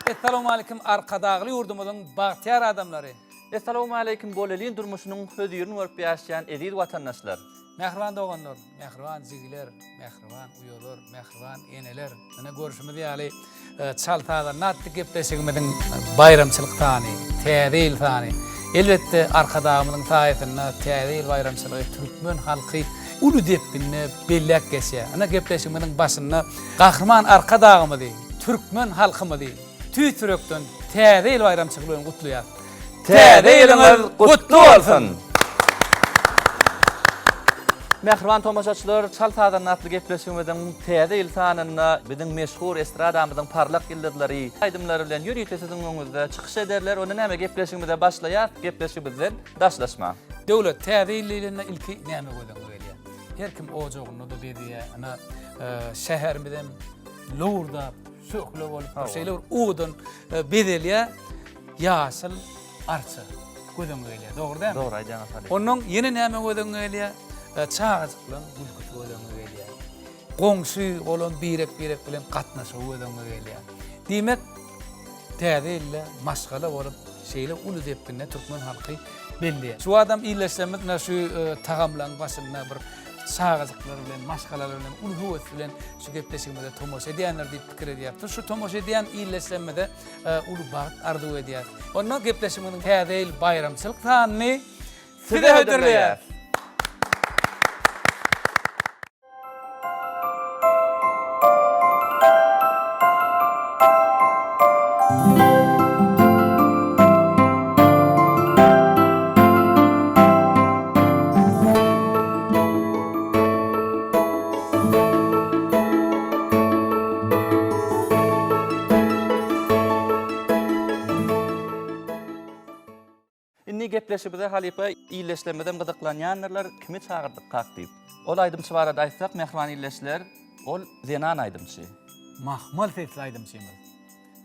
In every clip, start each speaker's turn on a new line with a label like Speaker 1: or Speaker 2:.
Speaker 1: Essalawmaleýkim Arkadagly ýurdumyzyň bagtyýar adamlary!
Speaker 2: Essalawmaleýkim bolelin durmuşynyň hözirini görüp ýaşaýan eziz watandaşlar!
Speaker 1: Mähriban doganlar, mähriban jigiler, mähriban uýalar, mähriban eneler! Ine görşümiz ýaly Çal sazanda atly gepleşigimiziň baýramçylyk sany, Täze ýyl sany. Elbetde Arkadagymyzyň saýasynda Täze ýyl baýramçylygy türkmen halky uly depginde belläp geçýär. Ine gepleşigimiziň başynda Gahryman Arkadagymyzy, türkmen halkymyzy tüýs ýürekden Täze ýyl baýramçylygy bilen gutlaýarys.
Speaker 2: Täze ýylyňyz gutly bolsun! Mähriban tomaşaçylar, Çal sazanda atly gepleşigimiziň Täze ýyl sanynda biziň meşhur estradamyzyň parlak ýyldyzlary aýdymlary bilen ýörite siziň öňüňizde çykyş ederler. Onda näme gepleşigimize başlaýas, gepleşigimizden daşlaşmaň.
Speaker 1: Döwlet, Täze ýyl diýlende ilki näme göz öňüňe gelýär? Her kim ojagynda-da bezýär, ynha, şäherimizem lowurdap, şöhle bolup, bir şeýle bir owadan bezelýär. Ýaşyl arça göz öňüňe gelýär, dogry dälmi?
Speaker 2: Dogry aýdýaňyz halypa.
Speaker 1: Onnoň ýene näme göz öňüňe gelýär? Çagajyklaryň gülküsi göz öňüňe gelýär. Goňşy bolan birek-birek bilen gatnaşygy göz öňüňe gelýär. Diýmek, Täze ýylda maşgala bolup şeýle uly depginde türkmen halky belleýär. Şu adam ildeşlerimiz ine şu tagamlaryň başynda bir çagajyklar bilen, maşgalalar bilen uly höwes bilen şu gepleşigimize tomaşa edýändir diýip pikir edýäris. Şu tomaşa edýän ildeşlerimize uly bagt arzuw edýäris. Onda gepleşigimiziň Täze ýyl baýramçylyk sanyny size hödürleýäris.
Speaker 2: Indi gepleşigimize halypa ildeşlerimizem gyzyklanýandyrlar, kimi çagyrdykkak diýip. Ol aýdymçy barada aýtsak, mähriban ildeşler, ol zenan aýdymçy.
Speaker 1: Mahmal sesli aýdymçymyz.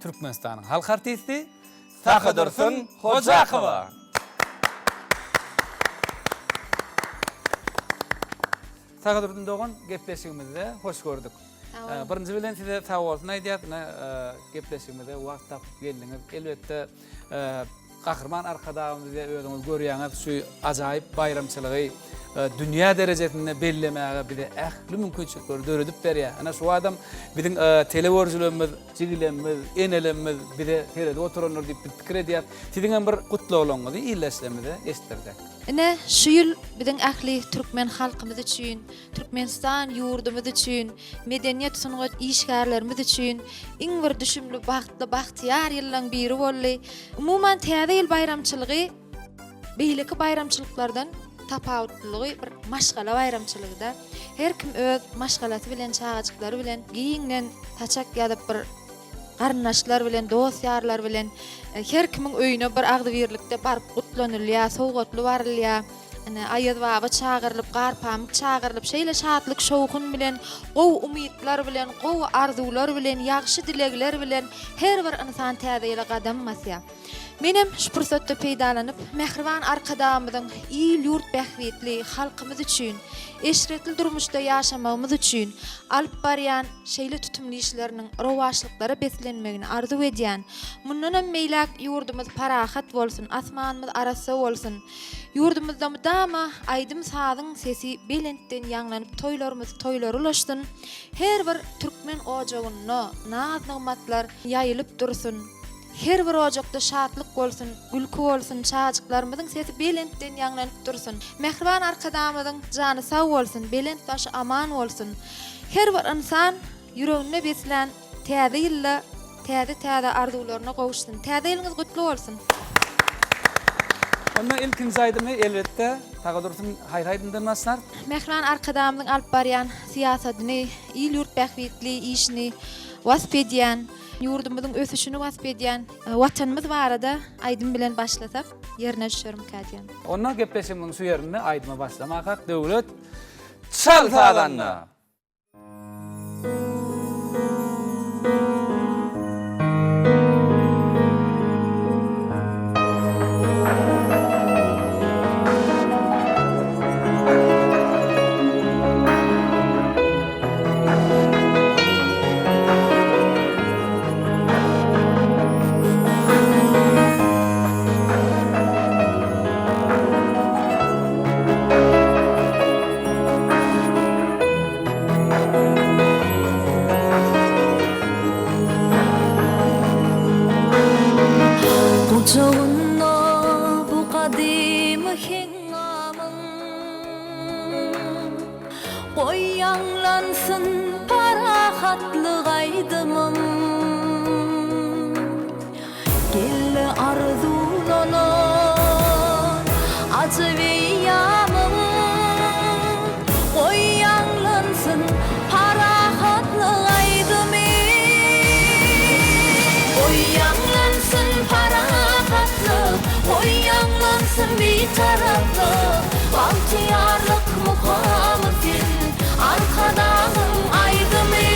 Speaker 1: Türkmenistanyň halk artisti
Speaker 2: Sahydursun Hojakowa.
Speaker 1: Sagadurdun dogan gepleşigimizde hoş gördük. Birinji bilen size sag bolsun aýdýas. Ine gepleşigimize wagt tapyp geldiňiz. Elbetde Gahryman Arkadagymyz bize özüňiz görýäňiz şu ajaýyp baýramçylygy dünýä derejesinde bellemäge bize ähli mümkinçilikleri döredip berýär. Ine şu adam biziň telegörüjilerimiz, jigilerimiz, enelerimiz bize seredip oturandyr diýip biz pikir edýäs. Siziň hem bir gutlaglaryňyzy ildeşlerimize eşitdirsek.
Speaker 3: Ine, şu ýyl biziň ähli türkmen halkymyz üçin, Türkmenistan ýurdumyz üçin, medeniýet-sungat işgärlerimiz üçin iň bir düşümli, bagtly, bagtyýar ýyllaň biri boldy. Umuman, Täze ýyl baýramçylygy beýleki baýramçylyklardan tapawutlylygy bir maşgala baýramçylygy-da. Her kim öz maşgalasy bilen, çagajyklary bilen giňden saçak ýazyp bir Garyndaşlar bilen, dost-ýarlar bilen her kimiň öýüne bir agzybirlikde baryp gutlanylýar, sowgatly barylýar. Ine, Aýaz baba çagyrylyp, Garpamyk çagyrylyp, şeýle şatlyk-şowhun bilen, gowy umytlar bilen, gowy arzuwlar bilen, ýagşy dilegler bilen her bir ynsan Täze ýyla gadam basýar. Menem şu pursatda peýdalanyp, mähriban Arkadagymyzyň il-ýurt bähbitli halkymyz üçin, eşretli durmuşda ýaşamagymyz üçin alyp barýan şeýle tutumly işleriniň rowaçlyklara beslenmegini arzuw edýän. Mundanam beýläk ýurdumyz parahat bolsun, asmanymyz arassa bolsun! Ýurdumyzda mydama aýdym-sazyň sesi belentden ýaňlanyp toýlarymyz toýlara ulaşsyn! Her bir türkmen ojagynda naz-nygmatlar ýaýylyp dursun! Her bir ojakda şatlyk bolsun, gülki bolsun, çagajyklarymyzyň sesi belentden ýaňlanyp dursun. Mähriban Arkadagymyzyň jany sag bolsun, belent başy aman bolsun. Her bir ynsan ýüreginde beslän Täze ýylda täze-täze arzuwlaryna gowuşsyn. Täze ýylyňyz gutly bolsun!
Speaker 1: Onda ilkinji aýdymy elbetde Sagadursun haýsy aýdymdan başlar?
Speaker 3: Mähriban Arkadagymyzyň alyp barýan syýasatyny, il-ýurt bähbitli işini wasp edýän, Ýurdumyzyň ösüşini wasp edýän Watanymyz barada aýdym bilen başlasak ýerine düşermikä diýen.
Speaker 1: Onda gepleşigimiziň şu ýerinde aýdyma başlamakak Döwlet çal sazanda!
Speaker 4: Goý ýaňlansyn parahatlyk aýdymym. Geldi arzuwlanan ajap eýýamym. Goý ýaňlansyn parahatlyk aýdymy. Goý ýaňlansyn parahatlyk, goý ýaňlansyn Bitaraplyk, bagtyýarlyk mukamy sen, Arkadagyň aýdymy.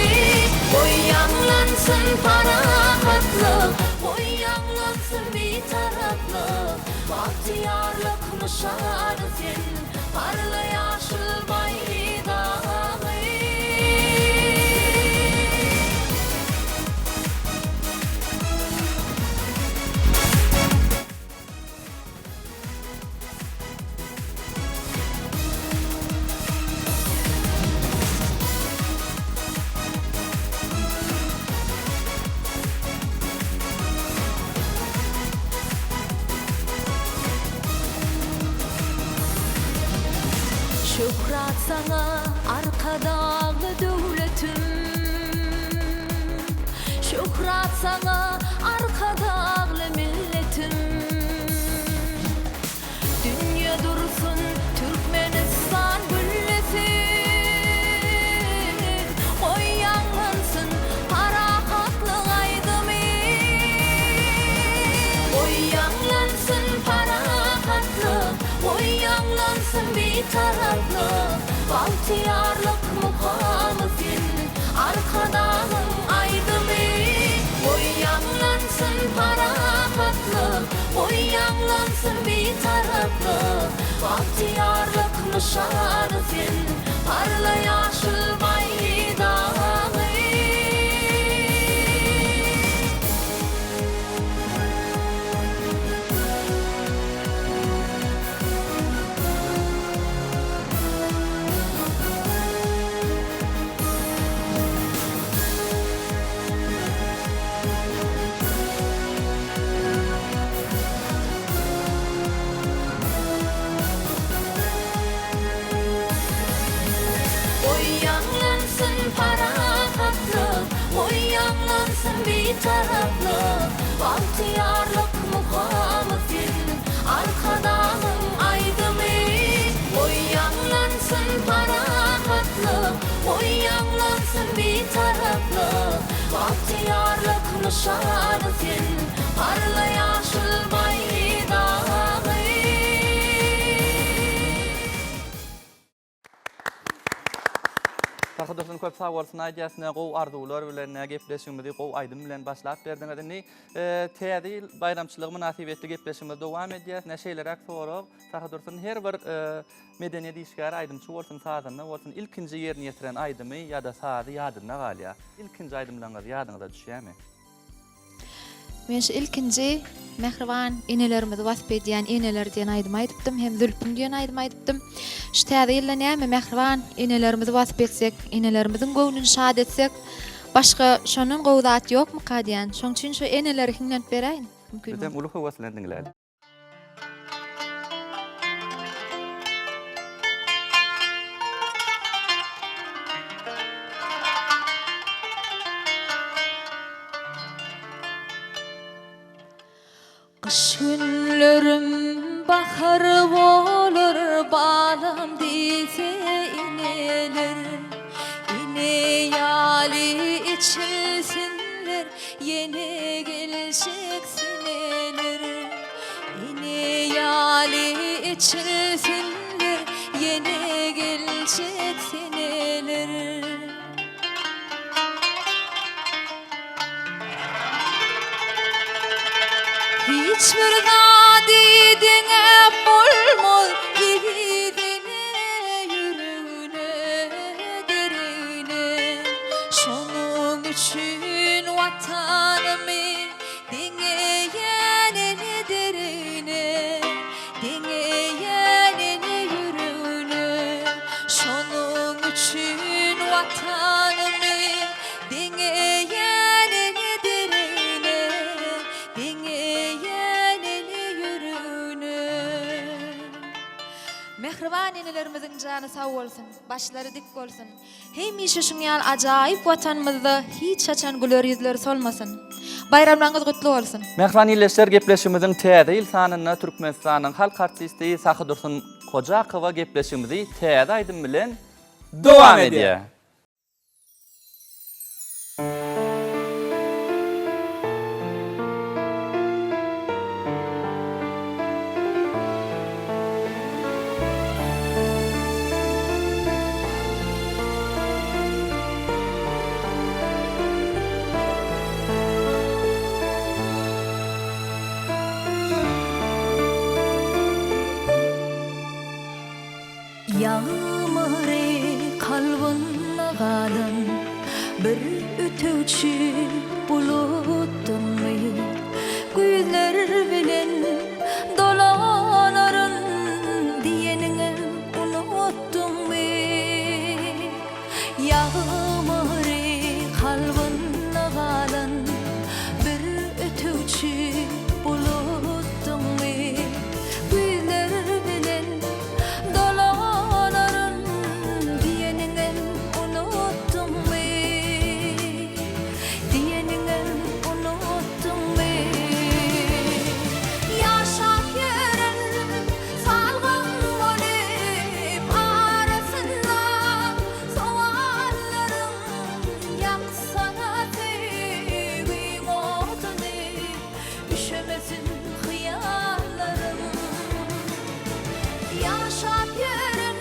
Speaker 4: Goý ýaňlansyn parahatlyk, goý ýaňlansyn Bitaraplyk, bagtyýarlyk nyşany sen, parla ýaşyl baýdagy. Şöhrat saňa Arkadagly döwletim Şöhrat saňa Arkadagly milletim Dünýe dursun Türkmenistan güllesin Goý ýaňlansyn parahatlyk aýdymy Goý ýaňlansyn parahatlyk Goý ýaňlansyn Bitaraplyk Bagtyýarlyk mukamy sen Arkadagyň aýdymy Goý ýaňlansyn parahatlyk Goý ýaňlansyn Bitaraplyk Bagtyýarlyk nyşany sen Parla ýaşyl baýdagy. Goý ýaňlansyn parahatlyk, Goý ýaňlansyn Bitaraplyk, Bagtyýarlyk mukamy sen, Arkadagyň aýdymy. Goý ýaňlansyn parahatlyk, Goý ýaňlansyn Bitaraplyk, Bagtyýarlyk nyşany sen, Parla ýaşyl baýdagy.
Speaker 2: Sahy Dursun köp sag bolsun aýdýas ne gowy arzuwlar bilen ne gepleşigimizi gowy aýdym bilen başlap berdiňiz. Indi Täze ýyl baýramçylygy mynasybetli gepleşigimizi dowam edýäs. Ne şeýleräk sorag Sahy Dursun her bir medeniýet işgäri aýdymçy bolsun sazanda bolsun ilkinji ýerine ýetiren aýdymy ýa-da sazy ýadynda galýar. Ilkinji aýdymlaryňyz ýadyňyza düşýärmi?
Speaker 3: Men şu ilkinji mähriban enelerimizi wasp edýän Eneler diýen aýdymy aýdypdym hem Zülpüň diýen aýdymy aýdypdym. Şu täze ýylda näme mähriban enelerimizi wasp etsek, enelerimiziň göwnüni şat etsek, başga şondan gowy zat ýokmuka diýän. Şoň üçin şu eneleri hiňlenip beräýin.
Speaker 2: Mümkin Bizem uly höwes bilen diňläli.
Speaker 4: Gyş günlerim bahar bolar balam diýse eneler Ene ýaly eçilsinler ýene gelşek seneler Ene ýaly eçilsinler ýene gelşek seneler. Hiç bir zady deňäp bolmaz eziz ene ýüregine deregine. Şonuň üçin Watanymy deňeýän ene deregine, deňeýän ene ýüregine. Şonuň üçin Watanymy Deňeýän ene deregine, Deňeýän ene ýüregine.
Speaker 3: Mähriban. Mähriban enelerimiziň jany sag bolsun, başlary dik bolsun. Hemişe şuň ýaly ajaýyp Watanymyzda hiç haçan güler ýüzleri solmasyn. Baýramlaryňyz gutly bolsun!
Speaker 2: Mähriban ildeşler gepleşigimiziň täze ýyl sanynda Türkmenistanyň halk artisti Sahydursun Hojakowa gepleşigimizi täze aýdym bilen dowam edýär.
Speaker 4: Ýagmyry kalbynda galan bir ötegçi bulutdymy? Güýzler bilen dolanaryn diýeniňem unutdyňmy? Ýagmyry kalbynda galan bir ötegçi bulutdyňmy? Güýzler bilen Dolanaryn diýeniňem unutdyňmy? Diýeniňem unutdyňmy? Ýaşap ýören salgym bolup arasynda sowallaryň ýaksana söýgiň oduny üşemesin hyýallarym. Ýaşap ýörün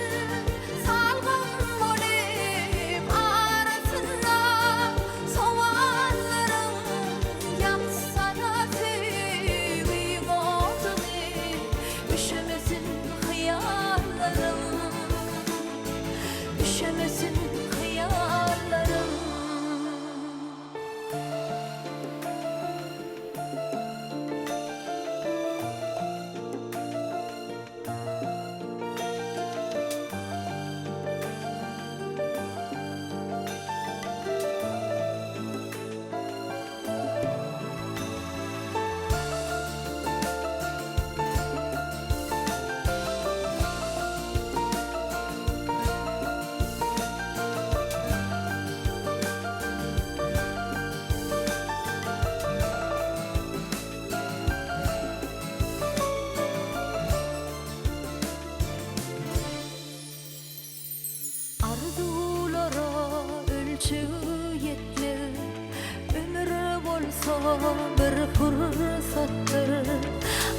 Speaker 4: salgym bolup arasynda sowallaryň ýaksana söýgiň oduny üşemesin hyýallarym üşemesin hyýallarym. Arzuwlara ölçeg ýetmez, Ömür bolsa bir pursatdyr.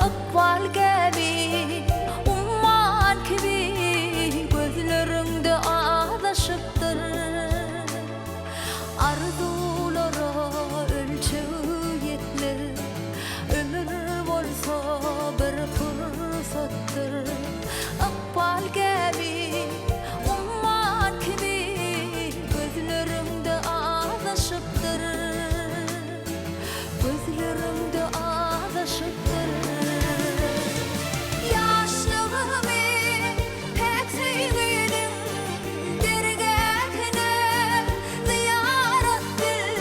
Speaker 4: Ykbal gämi umman kibi Gözleriňde azaşypdyr. Arzuwlara ölçeg ýetmez, Ömür bolsa bir pursatdyr. Ykbal gämi umman kibi Gözleriňde azaşypdyr. Gözleriňde azaşypdyr. Ýaşlygymy päk söýginiň dergähine zyýarat bil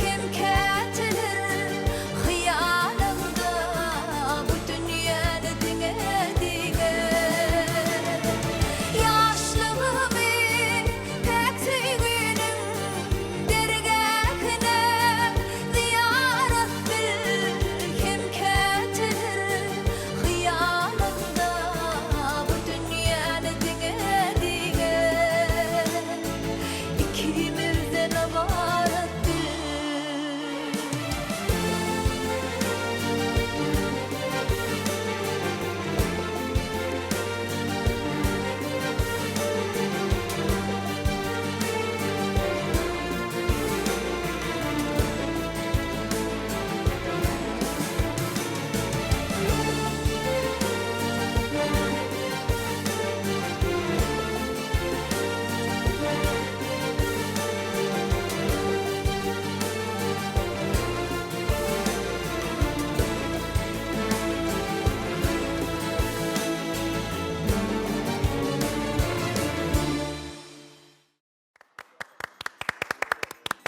Speaker 4: hem käteler hyýalyňda bu dünýäni diňe diňe. Ýaşlygymy päk söýginiň dergähine zyýarat bil hem käteler Hyýalymda bu dünýäni diňe-diňe ikimizden ybarat bil.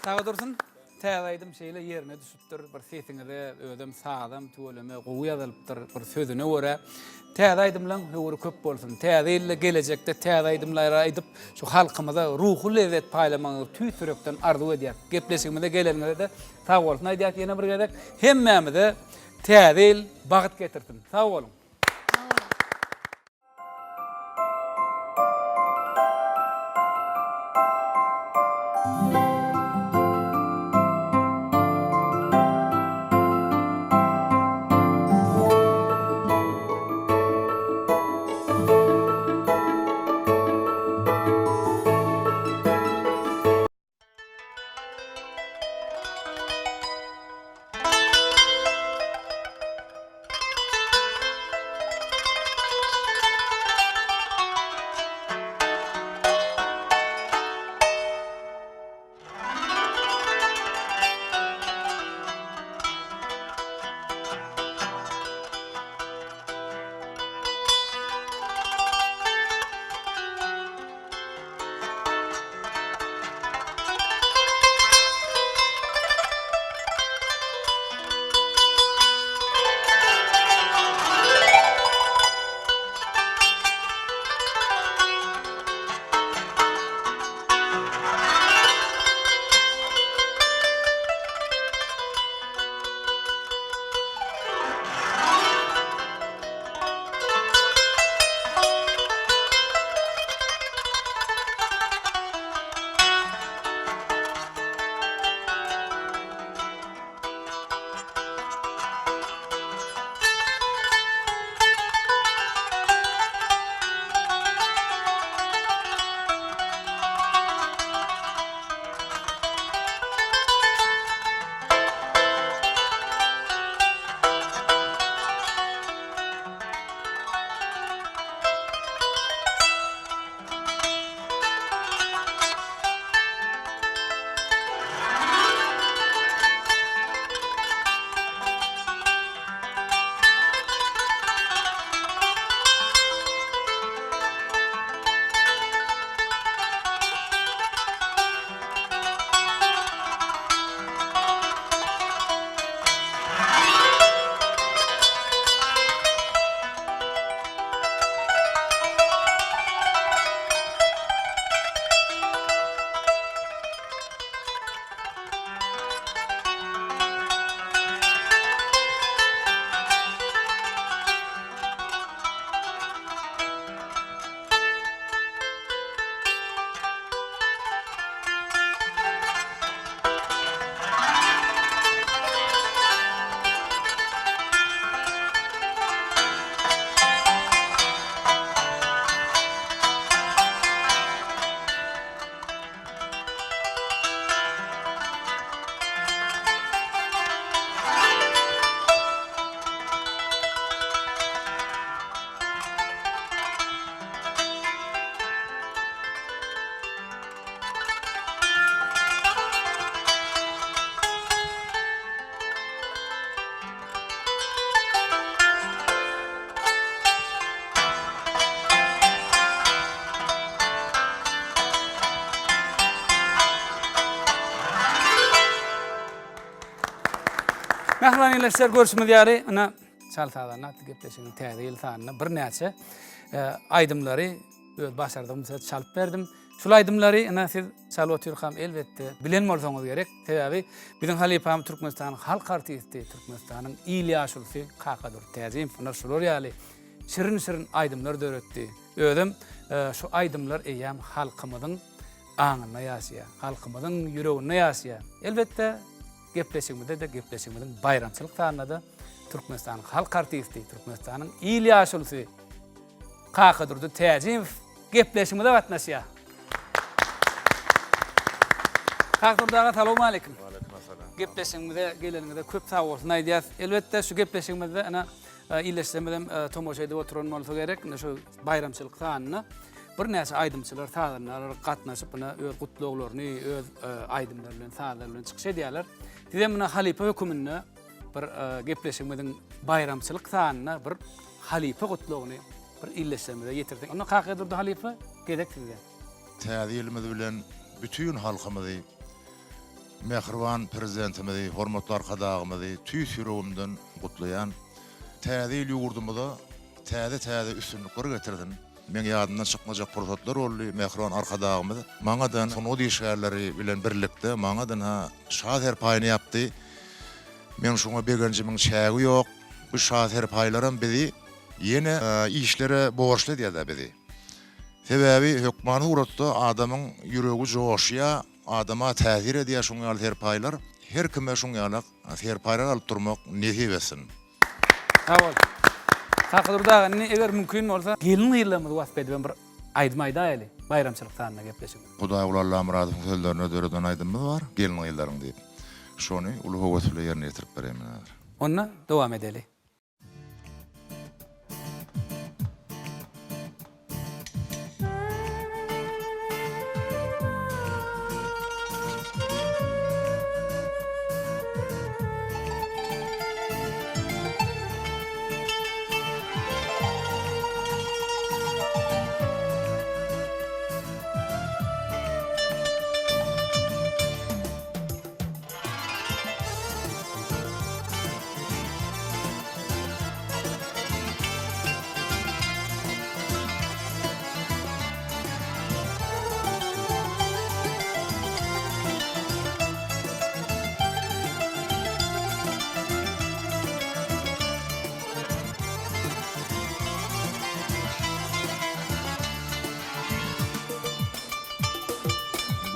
Speaker 1: Sag dursun. Täze aýdym şeýle ýerine düşüpdir. Bir sesiňize özem sazam tüweleme gowy ýazylypdyr. Bir sözüne görä. Täze aýdymlaň höwri köp bolsun. Täze ýylda gelejekde täze aýdymlary aýdyp şu halkymyza ruhy lezzet paýlamagyňyzy tüýs ýürekden arzuw edýäs. Gepleşigimize geleniňize-de sag bolsun aýdýas ýene bir gezek. Hemmämize täze ýyl bagt getirsin. Sag boluň. Mähriban ildeşler görşümiz ýaly ine Çal sazanda atly gepleşigiň täze ýyl sanynda birnäçe e, aýdymlary öz başardygymça çalyp berdim. Şul aýdymlary ine siz çalyp otyrkam elbetde bilen bolsaňyz gerek. Sebäbi biziň halypamyz Türkmenistanyň halk artisti, Türkmenistanyň il ýaşulusy Kakadurdy Täjimow ine şular ýaly şirin-şirin aýdymlar döretdi. Özem e, şu aýdymlar eýýäm halkymyzyň aňynda ýaşaýar, halkymyzyň ýüreginde ýaşaýar. Elbetde gepleşigimizde-de, gepleşigimiziň baýramçylyk sanynda-da Türkmenistanyň halk artisti, Türkmenistanyň il ýaşulusy Kakadurdy Täjimow gepleşigimize gatnaşýar. Kakadurdy aga salowmaleýkim.
Speaker 5: Waleýkim
Speaker 1: Gepleşigimize geleniňize köp sag bolsun aýdýas. Elbetde şu gepleşigimizde ine ildeşlerimiz hem tomaşa edip oturan bolsa gerek. Ine şu baýramçylyk sanyna birnäçe aýdymçylar, sazandalar gatnaşyp ine öz gutlaglaryny, öz aýdymlary bilen, sazlary bilen çykyş edýärler. Siz hem ine halypa höküminde bir gepleşigimiziň baýramçylyk sanyna bir halypa gutlagyny bir ildeşlerimize ýetirseň. Onda Kakadurdy halypa gezek sizde.
Speaker 5: Täze ýylymyz bilen bütin halkymyzy. Mähriban Prezidentimizi, hormatly Arkadagymyzy tüýs ýüregimden gutlaýan. Täze ýyl ýurdumyza täze-täze üstünlikler getirsin. Meň ýadymdan çykmajak pursatlar boldy. Mähriban Arkadagymyz maňa-da sungat işgärleri bilen birlikde maňa-da şa serpaýyny ýapdy. Meň şuňa begenjimiň çägi ýok. Bu şa serpaýlaram bizi ýene işlere borçly edýär-dä bizi. Sebäbi hökmany suratda adamyň ýüregi joşýar, adama täsir edýär şuň ýaly serpaýlar. Her kime şuň ýalak serpaýlar alyp durmak nesip etsin.
Speaker 1: Sag bol. Kakadurdy aga indi eger mümkin bolsa gelin-gyzlarymyzy wasp edibem bir aýdym aýdaýaly baýramçylyk sanynda gepleşigimiz.
Speaker 5: Hudaýguly Allamyradowyň sözlerine döreden aýdymymyz bar, Gelin-gyzlaryň diýip. Şony uly höwes bilen ýerine ýetirip bereýin men häzir.
Speaker 1: Onda dowam edeli.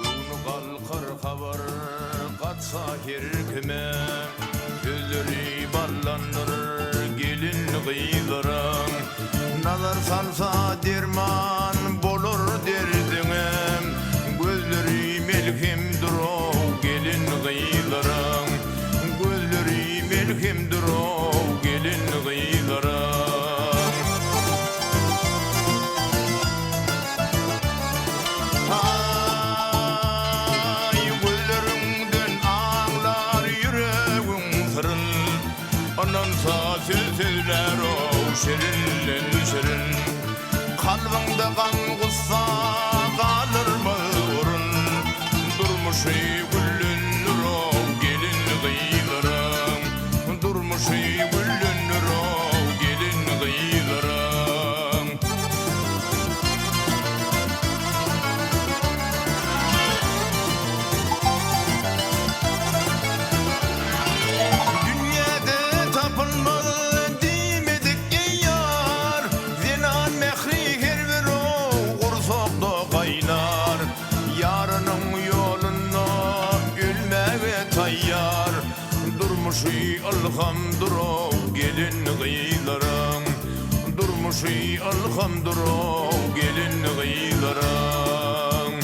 Speaker 5: Göwni galkar habar gatsa her kime, Sözleri ballandyr gelin-gyzlaryň. Nazar salsa derman bolar derdiňe, Gözleri melhemdir-ow gelin-gyzlaryň. Gözleri melhemdir-ow gelin-gyzlaryň. Aý, gözleriňden aňlar ýüregiň syryn, Ynansa söz sözlär-ow şirinden-şirin. Kalbyňda gam-gussa galdyrmaz orun, Durmuşy güllendir-ow gelin-gyzlaryň. Durmuşy güllendir-ow gelin-gyzlaryň. Dünýäde tapylmaz diýmedik ýar, Zenan mähri her bir gursakda gaýnar. Ýarynyň ýolunda ölmäge taýýar. Durmuşy ylhamdyr-ow gelin-gyzlaryň, Durmuşy ylhamdyr-ow gelin-gyzlaryň.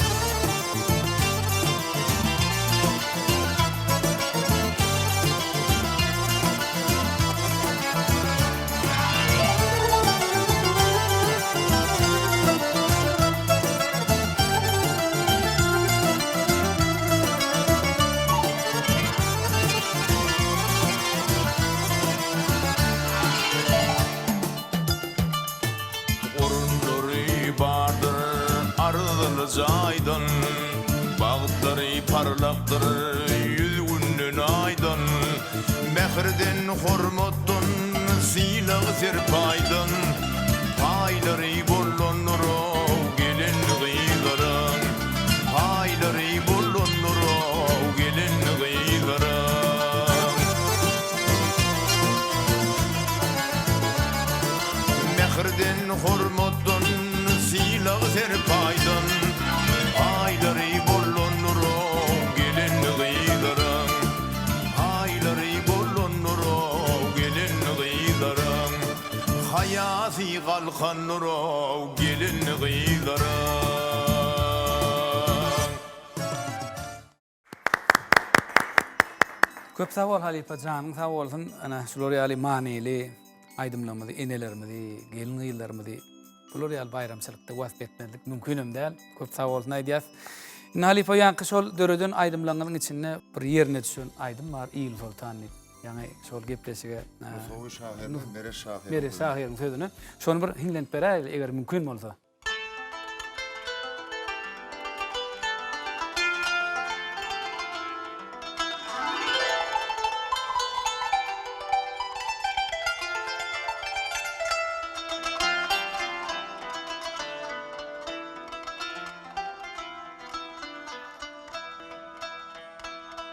Speaker 5: Orunlary bardyr arzyly jaýdan, Bagtlary parlakdyr ýüz günden aýdan, Mähirden, hormatdan, sylag-serpaýdan, Paýlary bolandyr-ow gelin-gyzlaryň. Paýlary bolandyr-ow gelin-gyzlaryň. Mähirden, hormatdan, sylag-serpaýdan, Paýlary bolandyr-ow gelin-gyzlaryň. Paýlary bolandyr-ow gelin-gyzlaryň. Haýasy galkandyr-ow gelin-gyzlaryň.
Speaker 1: Köp sag bol halypa janyň sag bolsun ana şular ýaly manyly aýdymlarymyzy enelerimizi gelin gyzlarymyzy bular ýaly baýramçylykda wasp etmezlik mümkinem däl köp sag bolsun aýdýas indi halypa ýaňky şol döreden aýdymlaryňyzyň içinde bir ýerine düşen aýdym bar Il soltan diýip ýaňy şol gepleşige
Speaker 5: Nusgawy şahyrymyz Mereş şahyryň
Speaker 1: Mereş şahyryň sözüne şony bir hiňlenip beräýeli eger mümkin bolsa.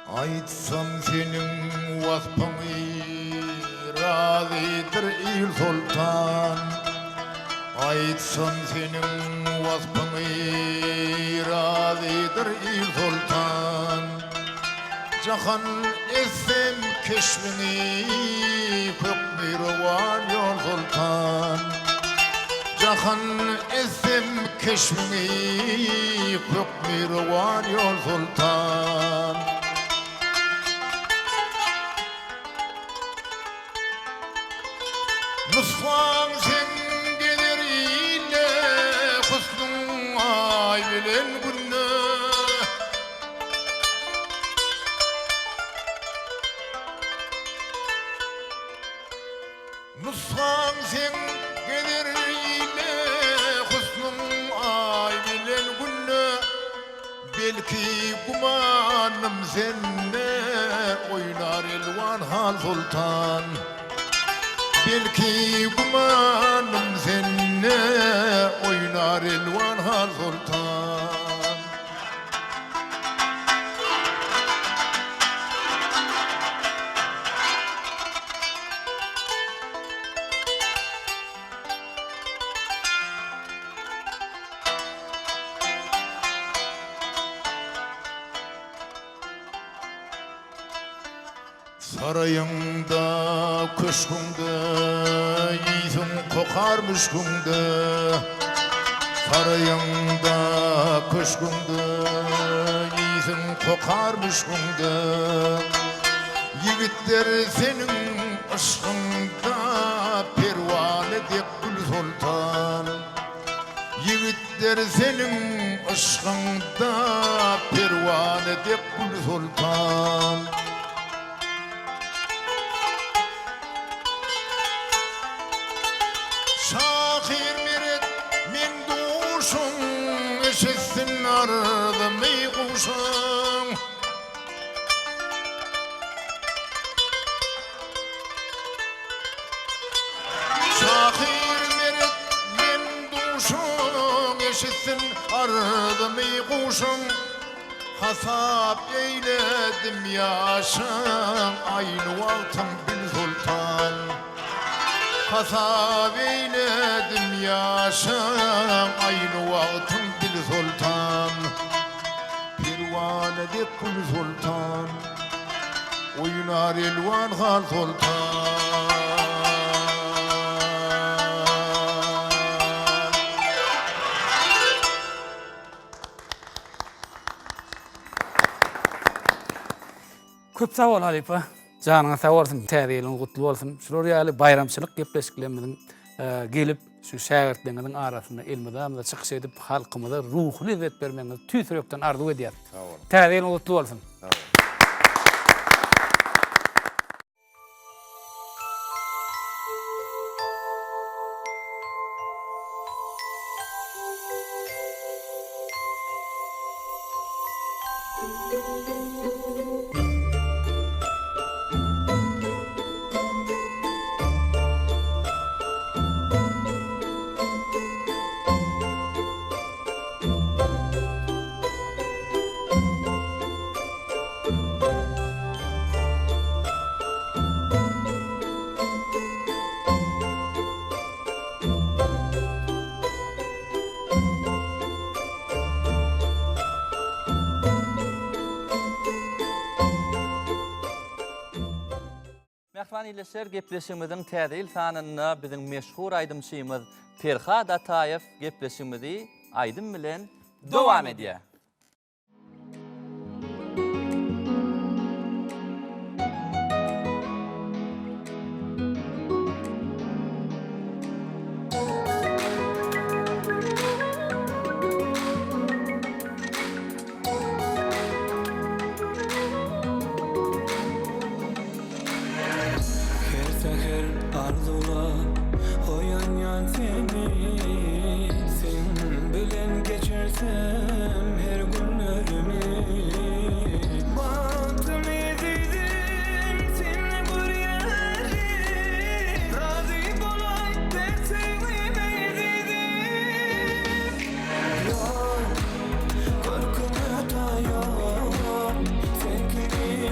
Speaker 5: Aýtsam seniň waspyňy razydyr il soltan. Aýtsam seniň waspyňy razydyr il soltan. Jahan etsem keşbiňi hökmi rowan ýol soltan. Jahan etsem keşbiňi hökmi rowan ýol soltan. Nusgaň seň geler ile, husnuň aý bilen günde. Nusgaň seň gezer ile, husnuň aý bilen günde. Belki gümanym sende oýnar elwan hal soltan. Belki gümanym sende oýnar elwan hal soltan. Saraýyňda, köşgüňde, ýysyň kokar müşgüňde. Saraýyňda, köşgüňde, ýysyň kokar müşgüňde. Ýigitler seniň yşgyňda perwana dek gül soltan. Ýigitler seniň yşgyňda perwana dek gül soltan. Şahyr Meret men duşuň, eşitsin arzymy guşuň. Şahyr Meret men duşuň, Eşitsin arzymy guşuň. Hasap eýledim ýaşyň, Aýny wagtyň bil soltan. Hasap eýledim ýaşyň, Aýny wagtyň bil soltan. Perwana dek gül soltan. Oýnar elwan hal soltan.
Speaker 1: Köp sag bol halypa. Janyňyz sag bolsun, täze ýylyňyz gutly bolsun. Şular ýaly baýramçylyk gepleşiklerimiziň gelip, şu şägirtleriňiziň arasynda elmydama çykyş edip, halkymyza ruhy lezzet bermegiňizi tüýs ýürekden arzuw edýäris.
Speaker 5: Sag boluň.
Speaker 1: Täze ýylyňyz gutly bolsun.
Speaker 5: Sag boluň.
Speaker 2: Mähriban ildeşler, gepleşigimiziň Täze ýyl sanynda biziň meşhur aýdymçymyz Perhat Ataýew gepleşigimizi aýdym bilen dowam edýär.
Speaker 6: Her säher arzuwlap oýanýan seni Seň bilen geçirsem her günlerimi Bagtym ezizim seni görýärin Razy bolaý ber söýgime ezizim Ýok, görküňe taý ýok, sen kimin.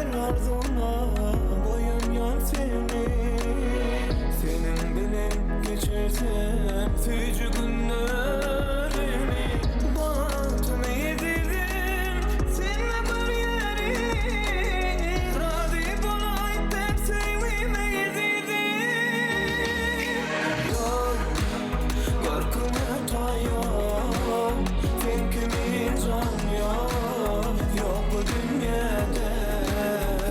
Speaker 6: Her arzuwlap oýanýan seni Seniň bilen geçirsem süýji günlerimi Bagtym ezizim sende bir ýeri Razy bolaý ber söýgime ezizim Ýok görküňe taýýar Sen kimin jan ýar Ýok bu dünýäde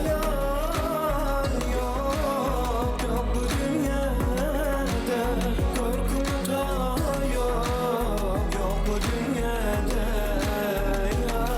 Speaker 6: Ýar ýok Ýok bu dünýäde Görküňe taýýar Ýok bu dünýäde Ýar.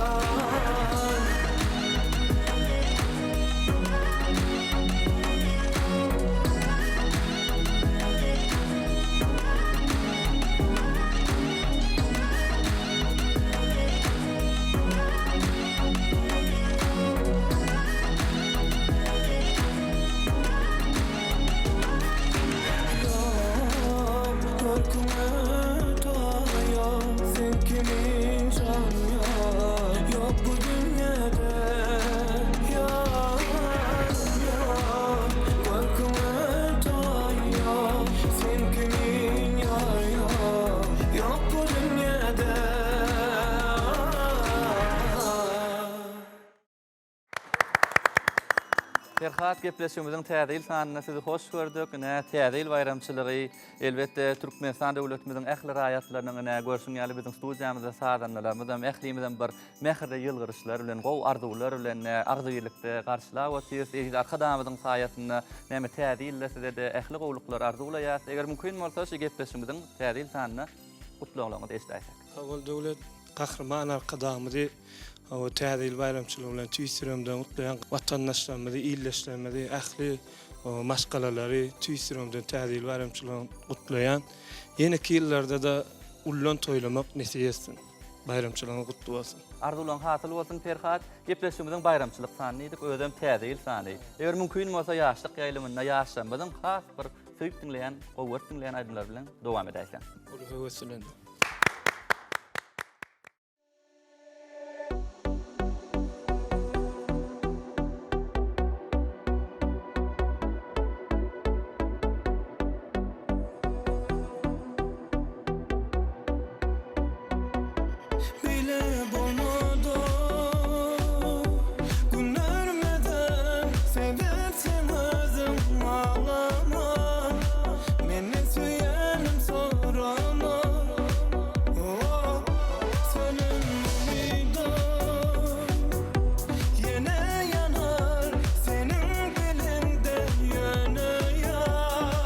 Speaker 2: Perhat gepleşigimiziň täze ýyl sanynda sizi hoş gördük. Ine, täze ýyl baýramçylygy elbetde Türkmenistan döwletimiziň ähli raýatlarynyň ine görşüň ýaly biziň studiýamyzda sazandalarymyzam ählimizem bir mähirli ýylgyryşlar bilen, gowy arzuwlar bilen agzybirlikde garşylap otyrys. Eziz Arkadagymyzyň saýasynda näme täze ýylda size-de ähli gowulyklary arzuwlaýarys. Eger mümkin bolsa şu gepleşigimiziň täze ýyl sanynda gutlaglaryňyzy eşidäýsek.
Speaker 7: Sag bol Döwlet. Gahryman Arkadagymyzy Täze ýyl baýramçylygy bilen tüýs ýüregimden gutlaýan. Watandaşlarymyzy, ildeşlerimizi, ähli maşgalalary tüýs ýüregimden Täze ýyl baýramçylygy gutlaýan. Ýeneki ýyllarda-da ullan toýlamak nesip etsin. Baýramçylygyňyz gutly bolsun.
Speaker 2: Arzuwlaryň hasyl bolsun Perhat. Gepleşigimiziň baýramçylyk sany diýdik, özem täze ýyl sany. Eger mümkin bolsa ýaşlyk ýaýlymynda ýaşlarymyzyň has bir söýüp diňleýän, gowy görüp diňleýän aýdymlary bilen dowam edäýseň.
Speaker 7: Uly höwes bilen.
Speaker 6: Bile bolmady günlermeden Sebäp sen özüň aglama Meni söýenim sorama Oh sönen umydym Ýene ýanar seniň biliňde ýöne ýar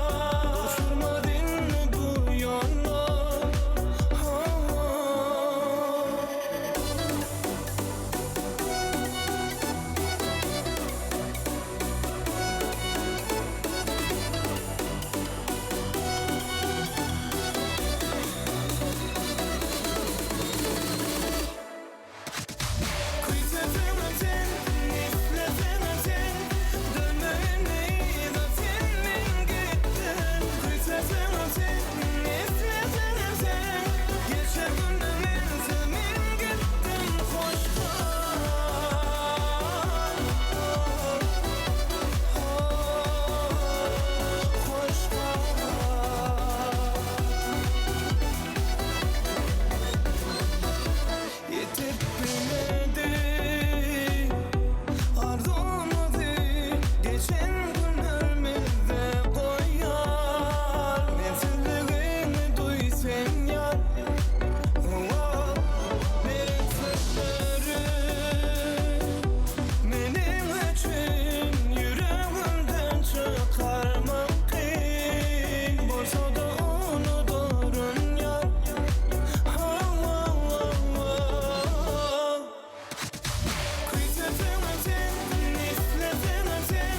Speaker 6: Duşurmaz indi bu ýollar Küýseseňem sen, isleseňem sen Dönme indi yza sen men gitdim Küýseseňem sen, isleseňem sen Geçer günde mensiz men gitdim Hoş gal Hoş gal Ýetip bilmedi arzuwymyzy Geçen günlerimizde goýar Mensizligiňi duý sen ýar Beren sözleri Meniň üçin ýüregimden çykarmak kyn Bolsa-da unudaryn ýar Küýseseňem sen, isleseňem sen.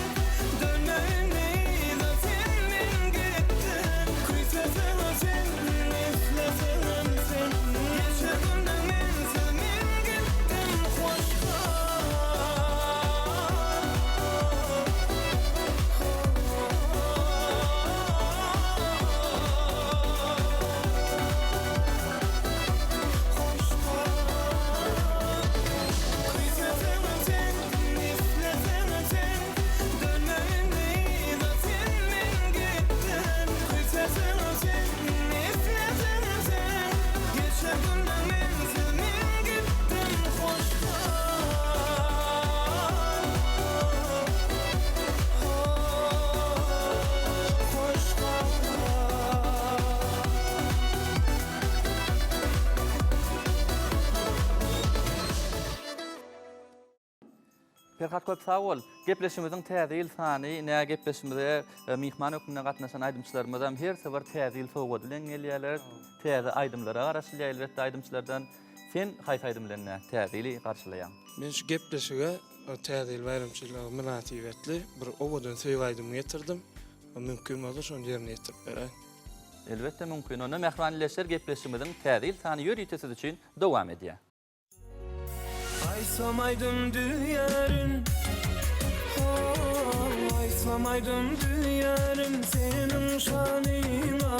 Speaker 2: Perhat köp sag bol. Gepleşigimiziň täze ýyl sany ine gepleşigimize myhman hökmünde gatnaşan aýdymçylarymyzam hersi bir täze ýyl sowgady bilen gelýärler. Täze aýdymlara garaşylýar elbetde aýdymçylardan. Sen haýsy aýdym bilen täze ýyly garşylaýaň?
Speaker 7: Men şu gepleşige täze ýyl baýramçylygy mynasybetli bir owadan söýgi aýdymy getirdim. Mümkin bolsa şony ýerine ýetirip beräý.
Speaker 2: Elbetde mümkin. Onda mähriban ildeşler gepleşigimiziň täze ýyl sany ýörite siz üçin dowam edýär.
Speaker 6: Aýtsam aýdym düýärin Ho, aýtsam aýdym düýärin seniň şanyňa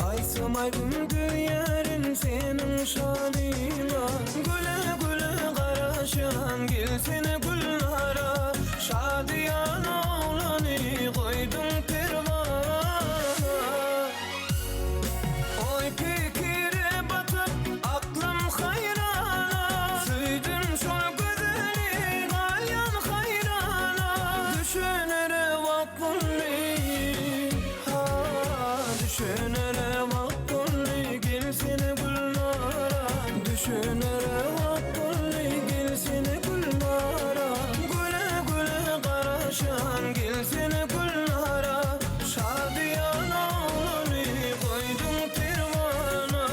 Speaker 6: Aýtsam aýdym düýärin seniň şanyňa Güle-güle garaşýan gelsene Gülnara Şadyýan oglany goýduň perwana Oý-pikire batyp, aklym haýrana, Söýdüm şol gözeli, galýan haýrana. Düşünere wagt boldy, ha, Düşünere wagt boldy, gelsene Gülnara. Düşünere wagt boldy, gelsene Gülnara. Güle-güle garaşan, gelsene Gülnara. Şadyýan oglany goýduň perwana.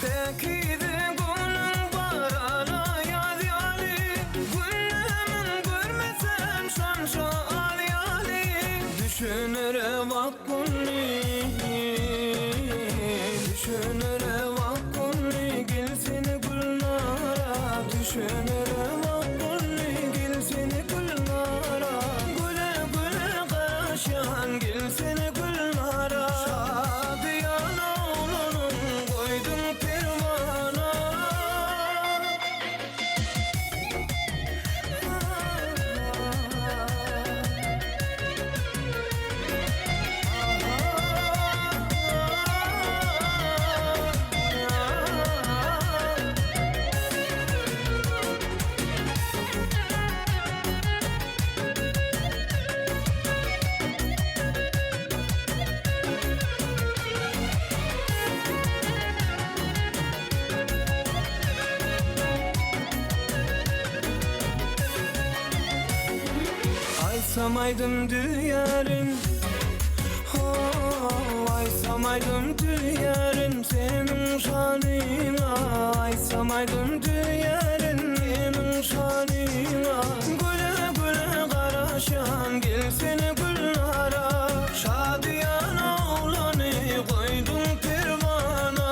Speaker 6: Päkize göwnüň barana ýaz ýaly, Günlemin görmesem şonça az ýaly. Düşünere wagt boldy. Düşünere wagt boldy, gelsene Gülnara. Düşünere wagt boldy, gelsene Gülnara. Güle-güle garaşýan, gelsene Gülnara. Şadyýan oglanyň goýduň perwana. Aýtsam aýdym düýärin Ho-ow, aýtsam aýdym düýärin seniň şanyňa Aýtsam aýdym düýärin seniň şanyňa Güle-güle garaşýan gelsene Gülnara Şadyýan oglany goýduň perwana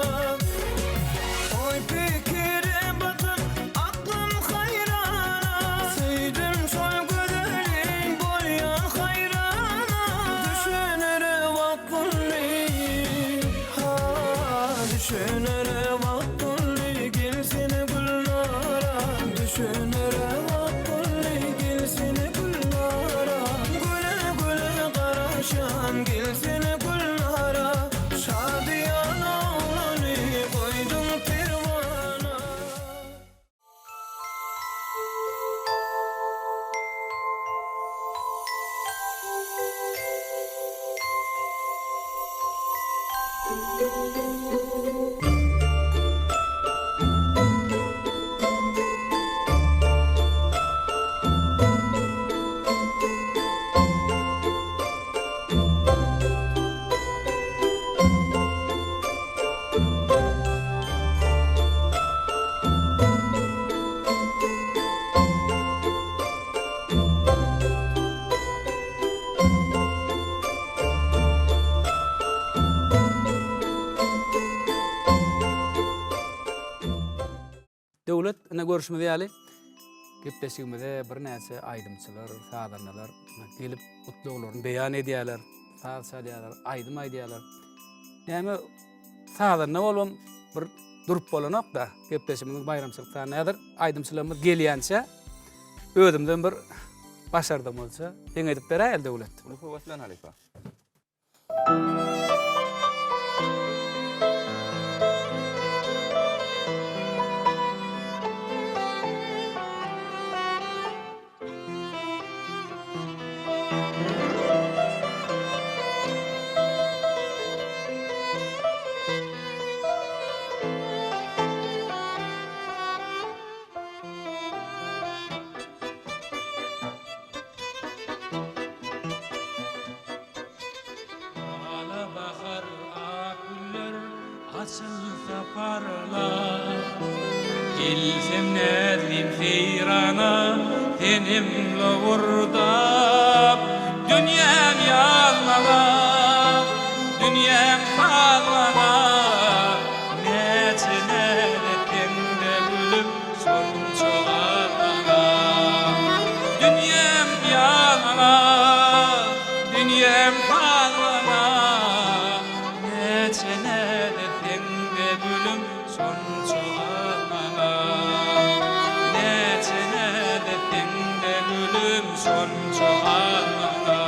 Speaker 6: Oý-pikire batyp, aklym haýrana, Söýdüm şol gözeli, bolýan haýrana. Düşünere wagt boldy, ha, Düşünere wagt boldy, gelsene Gülnara. Düşünere wagt boldy, gelsene Gülnara. Güle-güle garaşýan, gelsene Gülnara. Şadyýan oglany goýduň perwana.
Speaker 1: Döwlet, ine görşümiz ýaly, gepleşigimize birnäçe aýdymçylar, sazandalar gelip gutlaglaryny beýan edýärler, saz çalýarlar, aýdym aýdýarlar. Näme sazanda bolubam bir durup bolanok-da, gepleşigimiziň baýramçylyk sany häzir aýdymçylarymyz gelýänçä özümden bir başardygymyzça deň edip beräýeli Döwlet.
Speaker 2: Uly höwes bilen halypa.
Speaker 6: Açylsa parlap. Gelsem näzlim seýrana, Senem lowurdap. Dünýäm ýaz maňa, Dünýäm saz maňa. Näçe näz etseň-de gülüp, Şonça az maňa. Dünýäm ýaz maňa, Dünýäm saz maňa. Näçe näz etseň-de gülüm, şonça az maňa. Näçe näz etseň-de gülüm, şonça az maňa.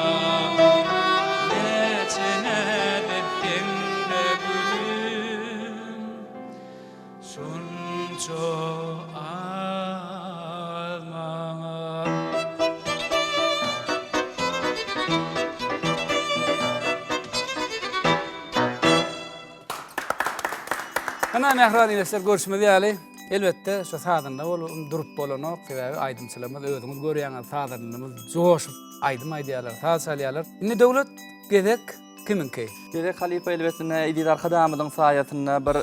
Speaker 6: Näçe näz etseň-de gülüm, şonça az maňa.
Speaker 1: Ana mähriban ildeşler görşümiz ýaly, elbetde şu sazanda bolup durup bolanok, sebäbi aýdymçylarymyz özüňiz görýäňiz, sazandamyz joşup aýdym aýdýarlar, saz çalýarlar. Indi Döwlet gezek kimiňki?
Speaker 2: Gezek halypa elbetde Eziz Arkadagymyzyň saýasynda bir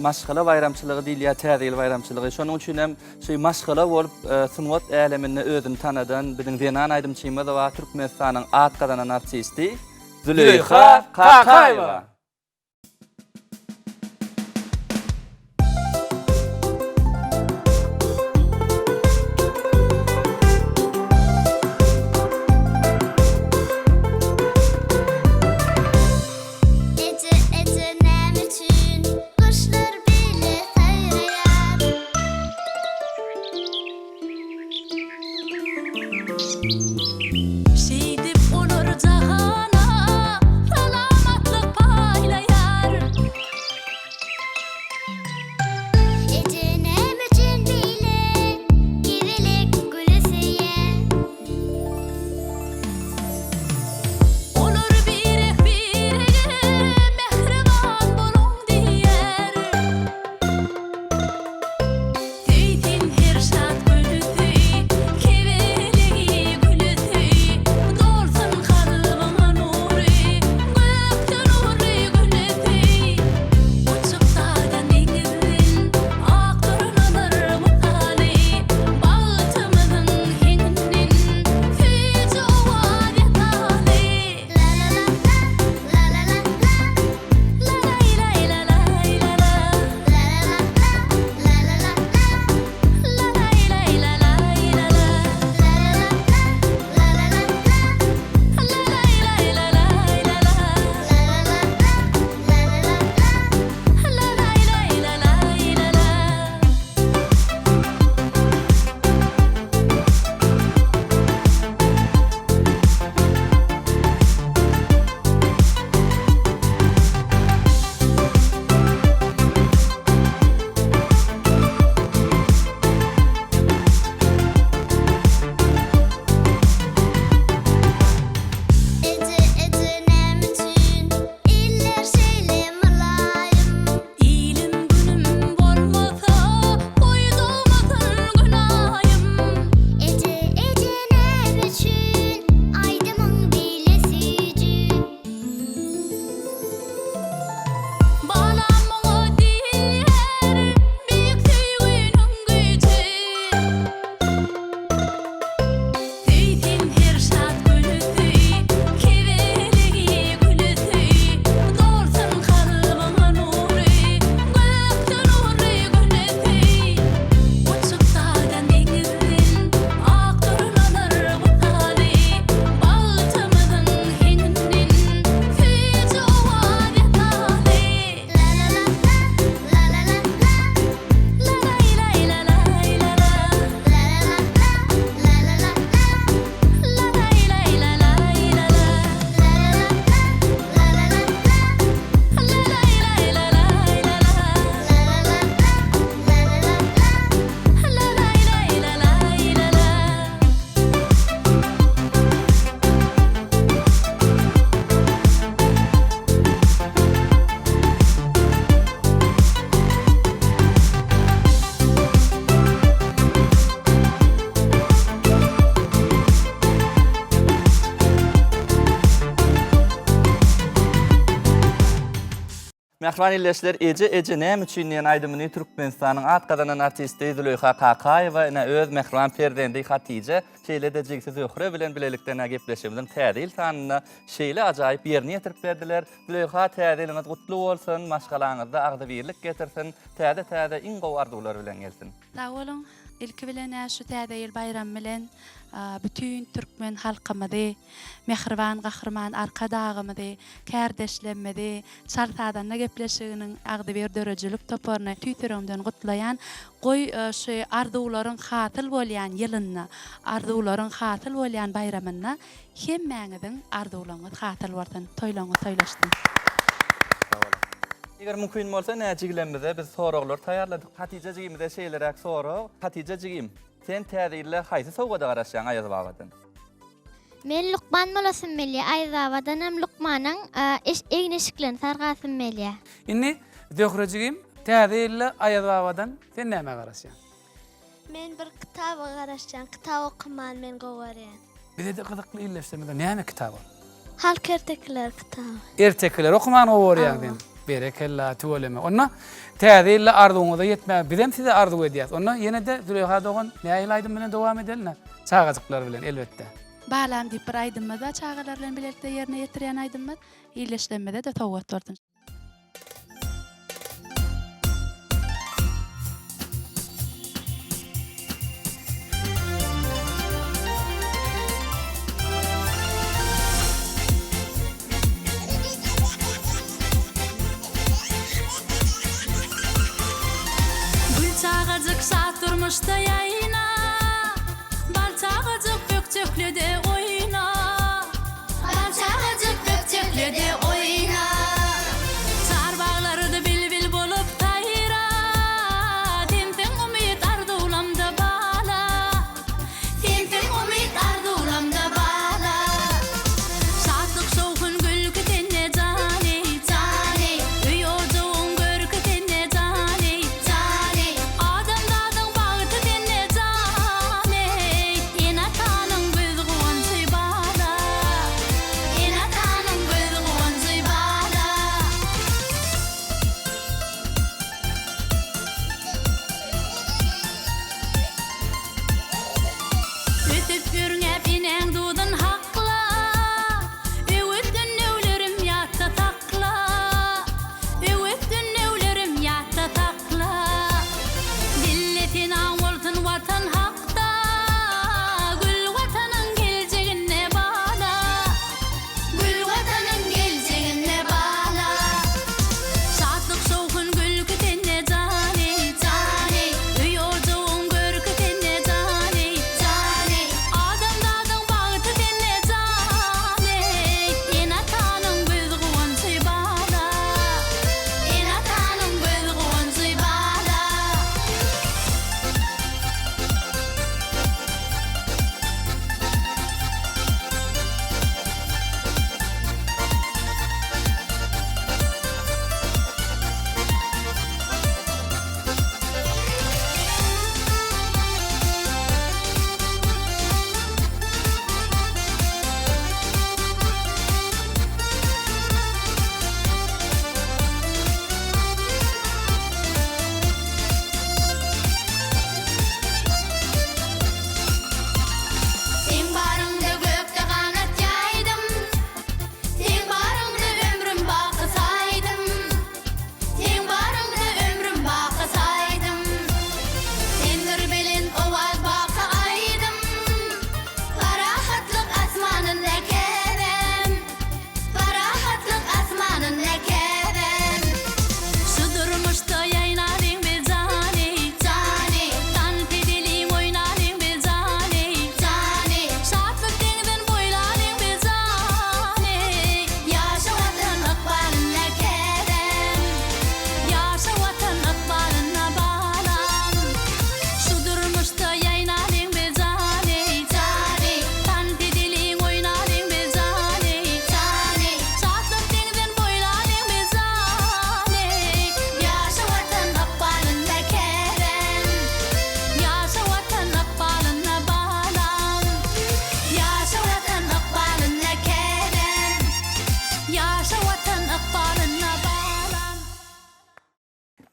Speaker 2: maşgala baýramçylygy diýilýär, Täze ýyl baýramçylygy. Şonuň üçin hem şu maşgala bolup sungat äleminde özüni tanadan biziň zenan aýdymçymyz bar, Türkmenistanyň at gazanan artisti Züleýha Kakaýewa.
Speaker 8: Eje eje näme üçin guşlar beýle saýraýar?
Speaker 4: Şeýdip olar jahana salamatlyk paýlaýar.
Speaker 2: Mähriban ildeşler, Eje, eje näme üçin diýen aýdymyny Türkmenistanyň at gazanan artisti Züleýha Kakaýewa ine öz mähriban perzendi Hatije, şeýle-de jigsi Zöhre bilen bilelikde ine gepleşigimiziň Täze ýyl sanynda şeýle ajaýyp ýerine ýetirip berdiler. Züleýha Täze ýylyňyz gutly bolsun, maşgalaňyzda agzybirlik getirsin, täze-täze iň gowy arzuwlar bilen gelsin.
Speaker 9: Sag boluň. Ilki bilen-ä şu Täze ýyl baýramy bilen bütin türkmen halkymyzy, mähriban Gahryman Arkadagymyzy, kärdeşlerimizi, Çal sazanda gepleşiginiň agzybir döredijilik toparyny tüýs ýüregimden gutlaýan. Goý, şu arzuwlaryň hasyl bolýan ýylynda, arzuwlaryň hasyl bolýan baýramynda hemmäňiziň arzuwlaryňyz hasyl bolsun, toýlaryňyz toýlaşsyn.
Speaker 2: Sag boluň. Eger mümkin bolsa näjiglemmize biz soraglar taýýarladyk. Hatyja jigimize şeýleräk sorag. Hatyja jigim, sen täze ýylda haýsy sowgada garaşýaň Aýaz babadan?
Speaker 8: Men lukman bolasym gelýär. Aýaz babadanam lukmanyň egin-eşiklerini sargasym gelýär.
Speaker 1: Indi Zöhre jigim, täze ýylda Aýaz babadan sen nämä garaşýaň?
Speaker 8: Men bir kitaba garaşýan. Kitap okamany men gowy görýän.
Speaker 1: Bize-de gyzykly illeşdirmede näme kitap ol?
Speaker 8: Halk ertekileri kitaby.
Speaker 1: Ertekileri okamany gowy görýäň sen. Berekella, tüweleme. Onda täze ýylda arzuwyňyza ýetmäge bizem size arzuw edýäs. Onda ýene-de Züleýha dogan nähili aýdym bilen dowam edeline? Çagajyklar bilen elbetde.
Speaker 9: Balam diýip bir aýdymymyz bar çagalar bilen bilelikde ýerine ýetirýän aýdymymyz. Illeşdirmede-de sowgat bolsun.
Speaker 4: Gül çagajyk şat durmuşda ýaýna, Bal çagajyk bökjekle-de oýna. Bal çagajyk bökjekle-de oýna. Çar baglarda bilbil bolup saýra, Sensiň umyt arzuwlamda bala. Sensiň umyt arzuwlamda bala. Şatlyk şowhun gülki sende jan eý, jan eý. Öý ojagyň görki sende jan eý, jan eý. Adamzadyň bagty sende.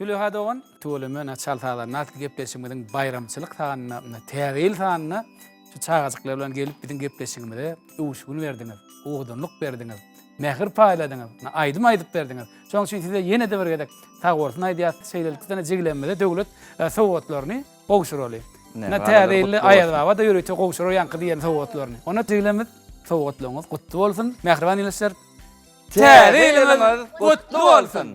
Speaker 1: Züleýha dogan, tüweleme ine Çal sazanda atly gepleşigimiziň baýramçylyk sanynda, ine Täze ýyl sanynda şu çagajyklar bilen gelip biziň gepleşigimize öwüşgin berdiňiz, owadanlyk berdiňiz, mähir paýladyňyz, ine aýdym aýdyp berdiňiz. Şonuň üçin size ýene-de bir gezek sagbolsun aýdýas. Şeýlelikde ine jigilerimize döwlet sowgatlaryny gowşuraly. Ine Täze ýylda Aýaz baba-da ýörite gowşurar ýaňky diýen sowgatlaryny. Onda jigilerimiz sowgatlaryňyz gutly bolsun. Mähriban ildeşler, Täze ýylyňyz gutly bolsun!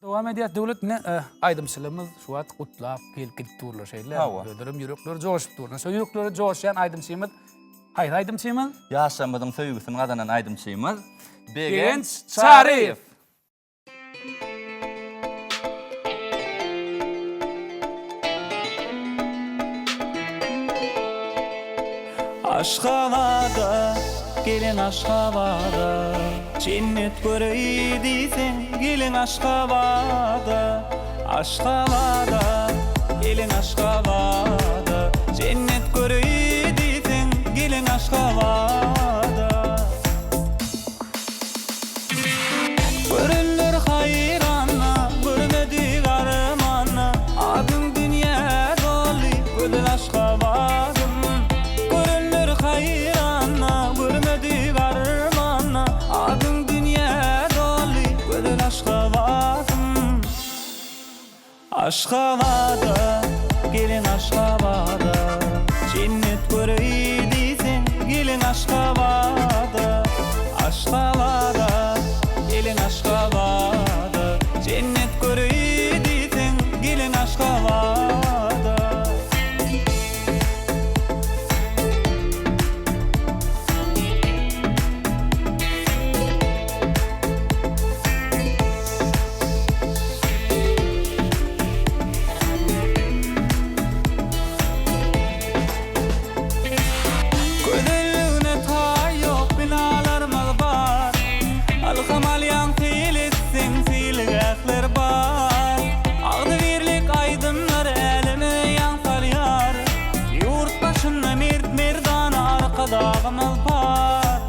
Speaker 1: Dowam edýär Döwlet ine aýdymçylygymyz şu wagt gutlap gelip gidip durlar şeýle.
Speaker 2: Hawa.
Speaker 1: Özlerem ýürekleri joşup dur. Şo ýürekleri joşýan aýdymçymyz haýsy aýdymçymyz?
Speaker 2: Ýaşlarymyzyň söýgüsini gazanan aýdymçymyz
Speaker 1: Begenç Çaryýew.
Speaker 6: Aşgabada, geliň Aşgabada, Jennet göreý diýseň, geliň Aşgabada. Aşgabada, geliň Aşgabada, Jennet göreý diýseň, geliň Aşgabada. Görenler haýrana, görmedik armana, Adyň dünýä doly, gözel Aşgabadym. Görenler haýrana, görmedik armana, Adyň dünýä doly, gözel Aşgabadym. Aşgabada, geliň Aşgabada, Jennet göreý diýseň, geliň Aşgabada. Aşgabada, geliň Aşgabada, Jennet göreý diýseň, geliň Aşgabada. Gözelligine taý ýok binalarymyz bar. Ylham alýaň seýil etseň seýilgähler bar. Agzybirlik aýdymlary äleme ýaň salýar. Ýurt başynda mert-merdana Arkadagymyz bar.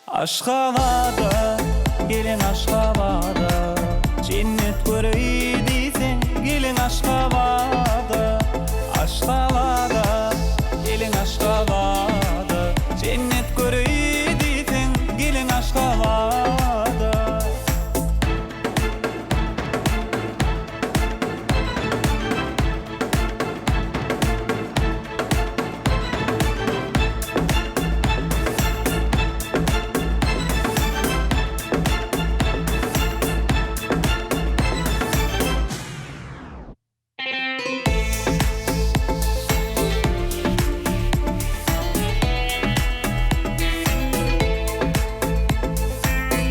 Speaker 6: Aşgabada, geliň Aşgabada, Jennet göreý diýseň, geliň Aşgabada. Aşgabada, geliň Aşgabada, Jennet göreý diýseň, geliň Aşgabada.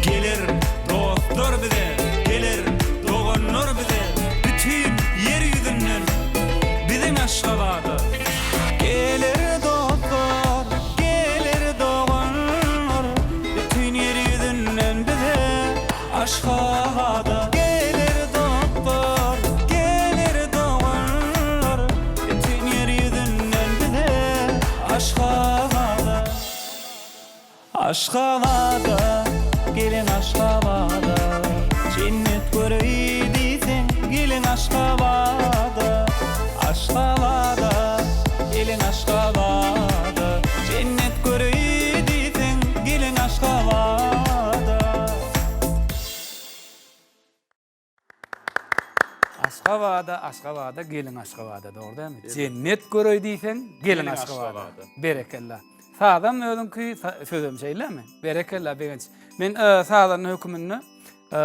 Speaker 6: Geler dostlar bize, geler doganlar bize, Bütin ýer ýüzünden biziň Aşgabada. Geler dostlar, geler doganlar, Bütin ýer ýüzünden bize Aşgabada. Geler dostlar, geler doganlar, Bütin ýer ýüzünden bize Aşgabada. Aşgabada, geliň Aşgabada, Jennet göreý diýseň, geliň Aşgabada. Aşgabada, geliň Aşgabada, Jennet göreý diýseň, geliň Aşgabada.
Speaker 1: Aşgabada, Aşgabada, geliň Aşgabada, dogry dälmi? Jennet göreý diýseň, geliň Aşgabada. Berekella. Sazam özüňki, sözem şeýlemi? Berekella, Begenç. Men e, sazanda höküminde e,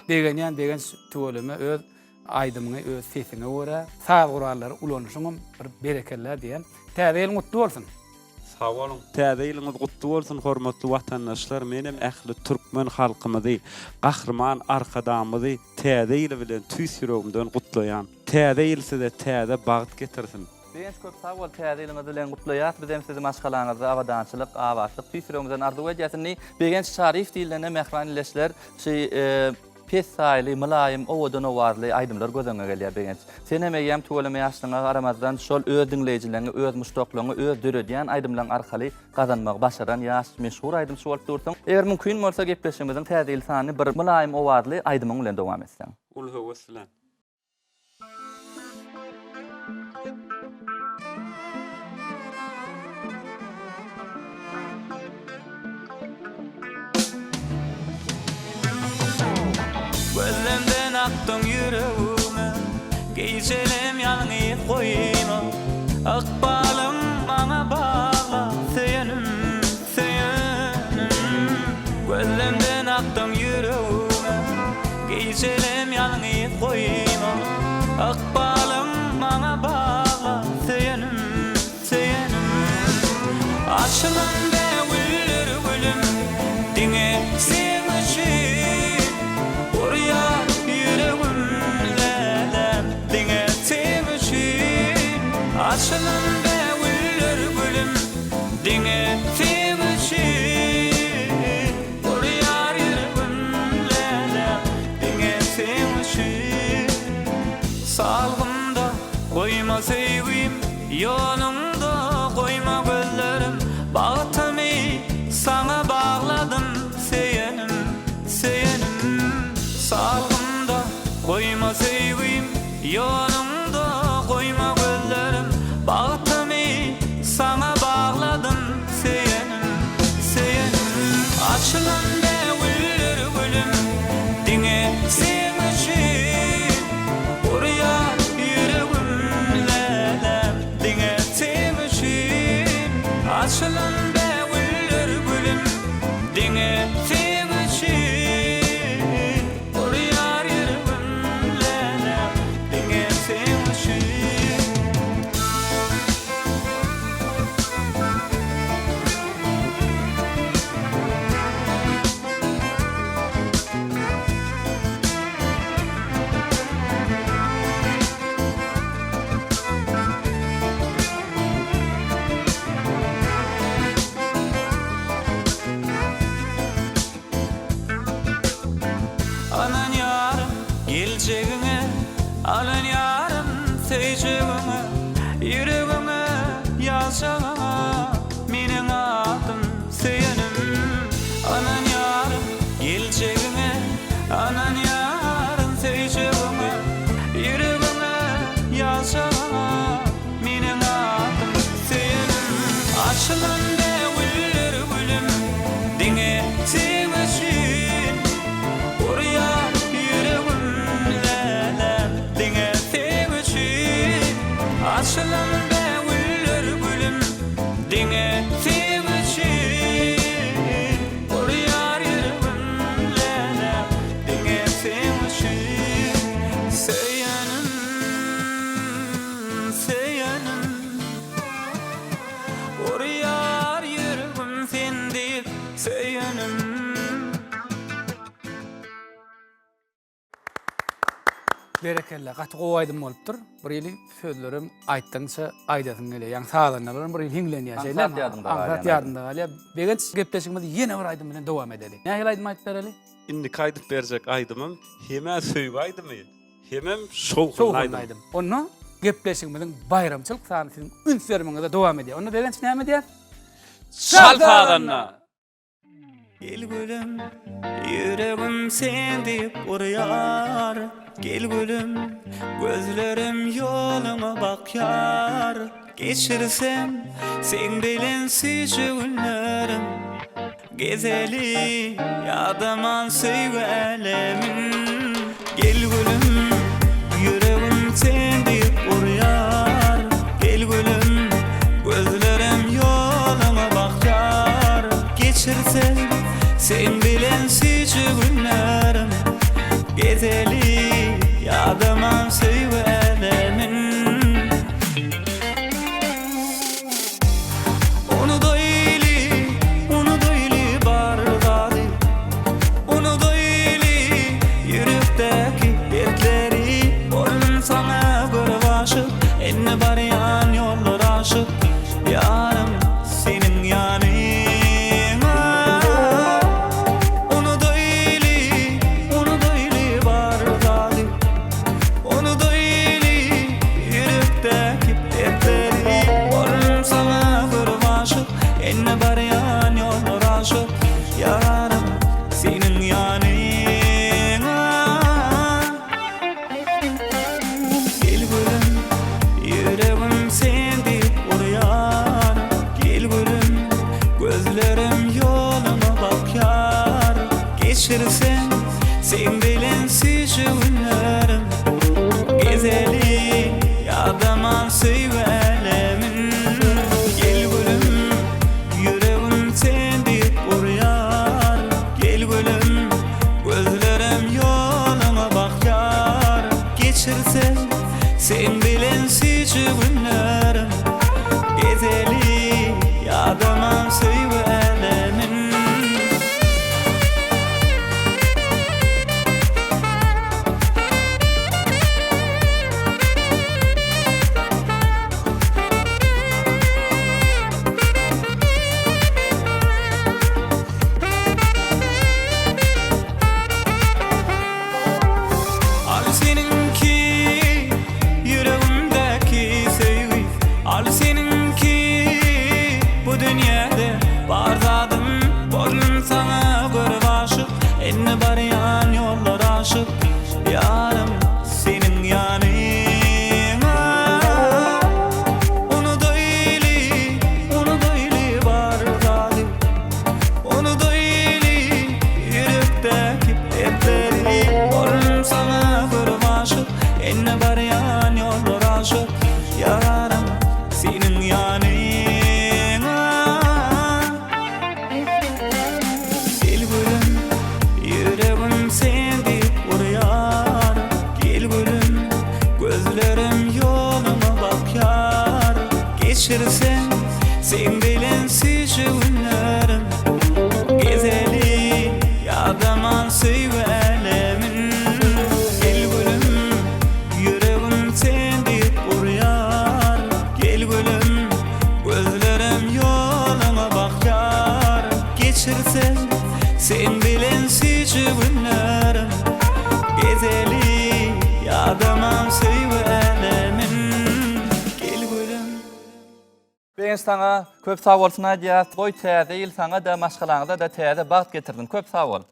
Speaker 1: begenýän Begenç tüweleme öz aýdymyňy, öz sesiňe görä saz gurallary ulanyşyňam bir berekella diýen. Täze ýylyň gutly bolsun.
Speaker 6: Sag boluň.
Speaker 10: Täze ýylyňyz gutly bolsun hormatly watandaşlar menem ähli türkmen halkymyzy Gahryman Arkadagymyzy täze ýyly bilen tüýs ýüregimden gutlaýan. Täze ýyl size täze bagt getirsin.
Speaker 2: Begenç köp sag bol täze ýylyňyz bilen gutlaýas bizem sizi maşgalaňyzda abadançylyk abatlyk tüýs ýüregimizden arzuw edýäs indi Begenç Çaryýew diýilende mähriban ildeşler şy pes saýly mylaýym owadan owazly aýdymlar göz öňüňe gelýär Begenç senem eýýäm tüweleme ýaşlygyňa garamazdan şol öz diňleýjileňi öz muşdaklaňy öz döredýän aýdymlaň arkaly gazanmagy başaran ýaş meşhur aýdymçy bolup dursuň eger mümkin bolsa gepleşigimiziň täze ýyl sanyny bir mylaýym owazly aýdymyň bilen dowam etseň.
Speaker 10: Uly höwes bilen.
Speaker 6: Gözlemden akdyň ýüregime Gijelem ýalňyz goýma Ykbalym maňa bagla Söýenim, söýenim Gözlemden akdyň ýüregime Gijelem ýalňyz goýma Ykbalym maňa bagla Söýenim, söýenim Açylan bägüller gülüm Diňe seň üçin Urýar ýüregim läläm Diňe seň üçin Açylan bägüller gülüm Diňe seň üçin Urýar ýüregim läläm Diňe seň üçin Salgymda goýma söýgim Ýoluňda goýma gözlerim Bagtymy saňa bagladym Söýenim, söýenim Salgymda goýma söýgim Ýoluňda goýma gözlerim Bagtymy saňa bagladym Söýenim, söýenim Açylan bägüller gülüm Diňe seň üçin Urýar ýüregim läläm Diňe seň üçin Açylan bägüller gülüm Diňe seň üçin Urýar ýüregim läläm Diňe seň üçin. Ynanýaryn geljegiňe, Ynanýaryn söýjegiňe, Ýüregiňe ýazjagyňa Meniň adym söýenim. Ynanýaryn geljegiňe, Ynanýaryn söýjegiňe, Ýüregiňe ýazjagyňa Meniň adym söýenim. Açylan bägüller gülüm Diňe seň üçin Urýar ýüregim läläm Diňe seň üçin Açylan bägüller gülüm Diňe seň üçin Urýar ýüregim läläm Diňe seň üçin Söýenim, söýenim Urýar ýüregim sen diýip söýenim.
Speaker 1: Berekella gaty gowy aýdym bolupdyr. Bir hili sözlerem aýtdygyňça aýdasyň gelýär. Ýagny sazandalaram bir hili hiňlenýär şeýlemi?
Speaker 2: Aňsat ýadyňda galýar.
Speaker 1: Aňsat ýadyňda galýar. Begenç gepleşigimizi ýene bir aýdym bilen dowam edeli. Nähili aýdym aýdyp bereli?
Speaker 10: Indiki aýdyp berjek aýdymym hemä söýgi aýdymy. Hemem şowhunly aýdym.
Speaker 1: aýdym. Onda gepleşigimiziň baýramçylyk sany siziň üns bermegiňizde dowam edýär. Onda Begenç näme diýýär?
Speaker 10: Çal sazanda!
Speaker 6: Gel gülüm, ýüregim sen diýip urýar. Gel gülüm, gözlerim ýoluňa bakýar. Geçirsem seň bilen süýji günlerim. Gezeli ýadaman söýgi älemin Gel gülüm, ýüregim sen diýip urýar Gel gülüm, gözlerim ýoluňa bakýar Geçirsem seň bilen süýji günlerim Gezeli ýadaman söýgi älemin. Unudaýly, unudaýly bar zady Unudaýly ýürekdäki dertleri. söýgi älemin. Gel gülüm, ýüregim sen diýip urýar. Gel gülüm, gözlerim ýoluňa bakýar. Geçirsem sen bilen süýji günlerim. Gezeli, ýadaman söýgi älemin. Al seniňki ýüregimdäki söýgi Al seniňki bu dünýäde bar zadym Boldum saňa görüp aşyk Indi barýan ýollar aşyk Ýarym seniň ýanyňa Unudaýly, unudaýly bar zady Unudaýly ýürekdäki dertleri Boldum saňa görüp aşyk Indi barýan ýollar aşyk Ýarym seniň ýanyňa Gel gülüm, ýüregim sen diýip urýar Gel gülüm, gözlerim ýoluňa bakýar Geçirsem seň bilen süýji günlerim Gezeli ýadaman söýgi älemin Gel gülüm, ýüregim sen diýip urýar Gel gülüm, gözlerim ýoluňa bakýar Geçirsem sen bilen süýji günlerim Gezeli ýadaman söýgi älemin Gel gülüm.
Speaker 2: Begenç saňa köp sag bolsun aýdýas. Goý täze ýyl saňa-da maşgalaňyza-da täze bagt getirsin. Köp sag bol.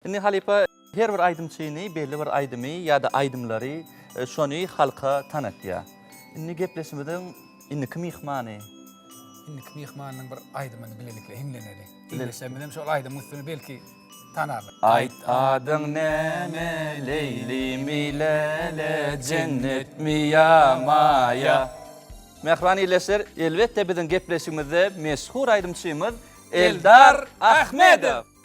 Speaker 2: Indi halypa her bir aýdymçyny belli bir aýdymy ýa-da aýdymlary e, şony halka tanatýar. Indi gepleşimiziň indiki myhmany.
Speaker 1: Indiki myhmanynyň bir aýdymyny bilelikde hiňleneli. Ildeşlerimiz hem şol aýdymyň üstüne belki tanarlar.
Speaker 2: Aýt adyň näme Leýlimi Läle Jennetmi ýa Maýa. Mähriban ildeşler, elbetde biziň gepleşigimizde meşhur aýdymçymyz Eldar Ahmedow.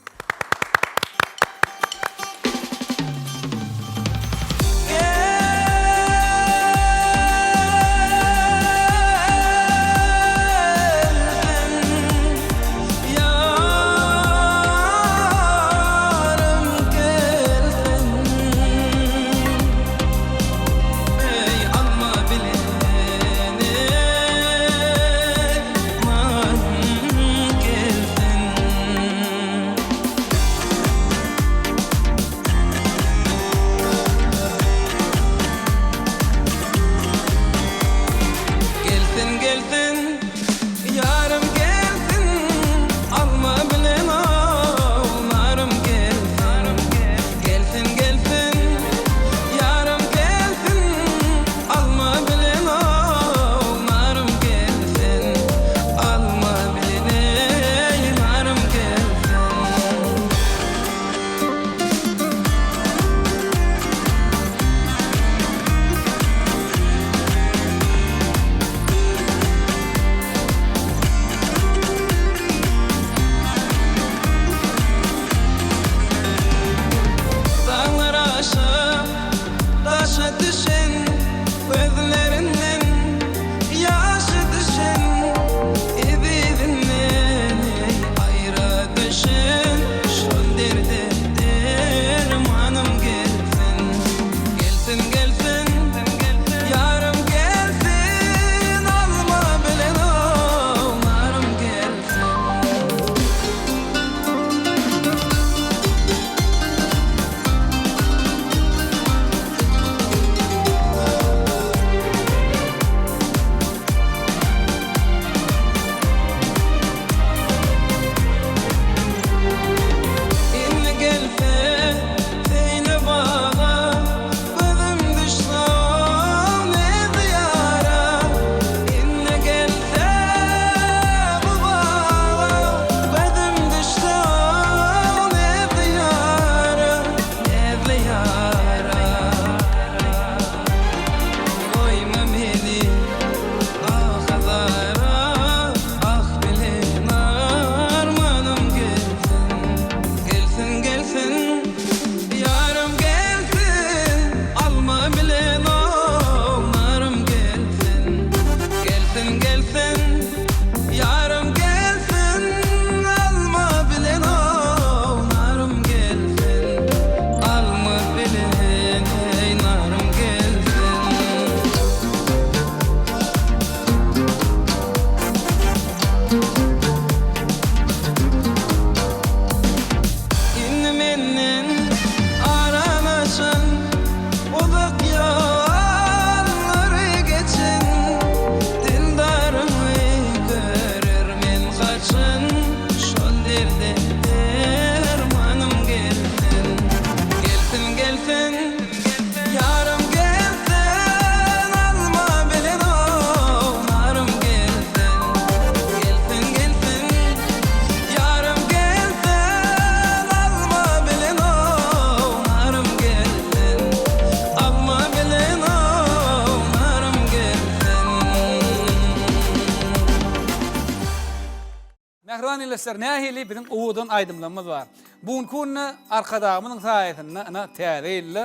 Speaker 1: Mähriban ildeşler nähili biziň owadan aýdymlarymyz bar. Bu günki günde Arkadagymyzyň saýasynda ynha täze ýylda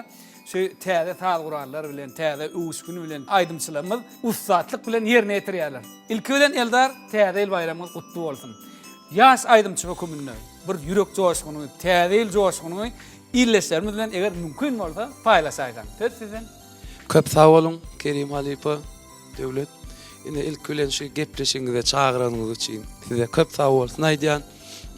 Speaker 1: şu täze saz gurallar bilen, täze öwüşgin bilen aýdymçylarymyz ussatlyk bilen ýerine ýetirýärler. Ilki bilen Eldar täze ýyl baýramyňyz gutly bolsun. Ýaş aýdymçy höküminde bir ýürek joşgunyňy, täze ýyl joşgunyňy ildeşlerimiz bilen eger mümkin bolsa paýlaşaýsaň. Söz sizden.
Speaker 11: Köp sag boluň Kerim halypa. Döwlet, ine ilki bilen şu gepleşigiňize çagyranyňyz üçin size köp sag bolsun aýdýan.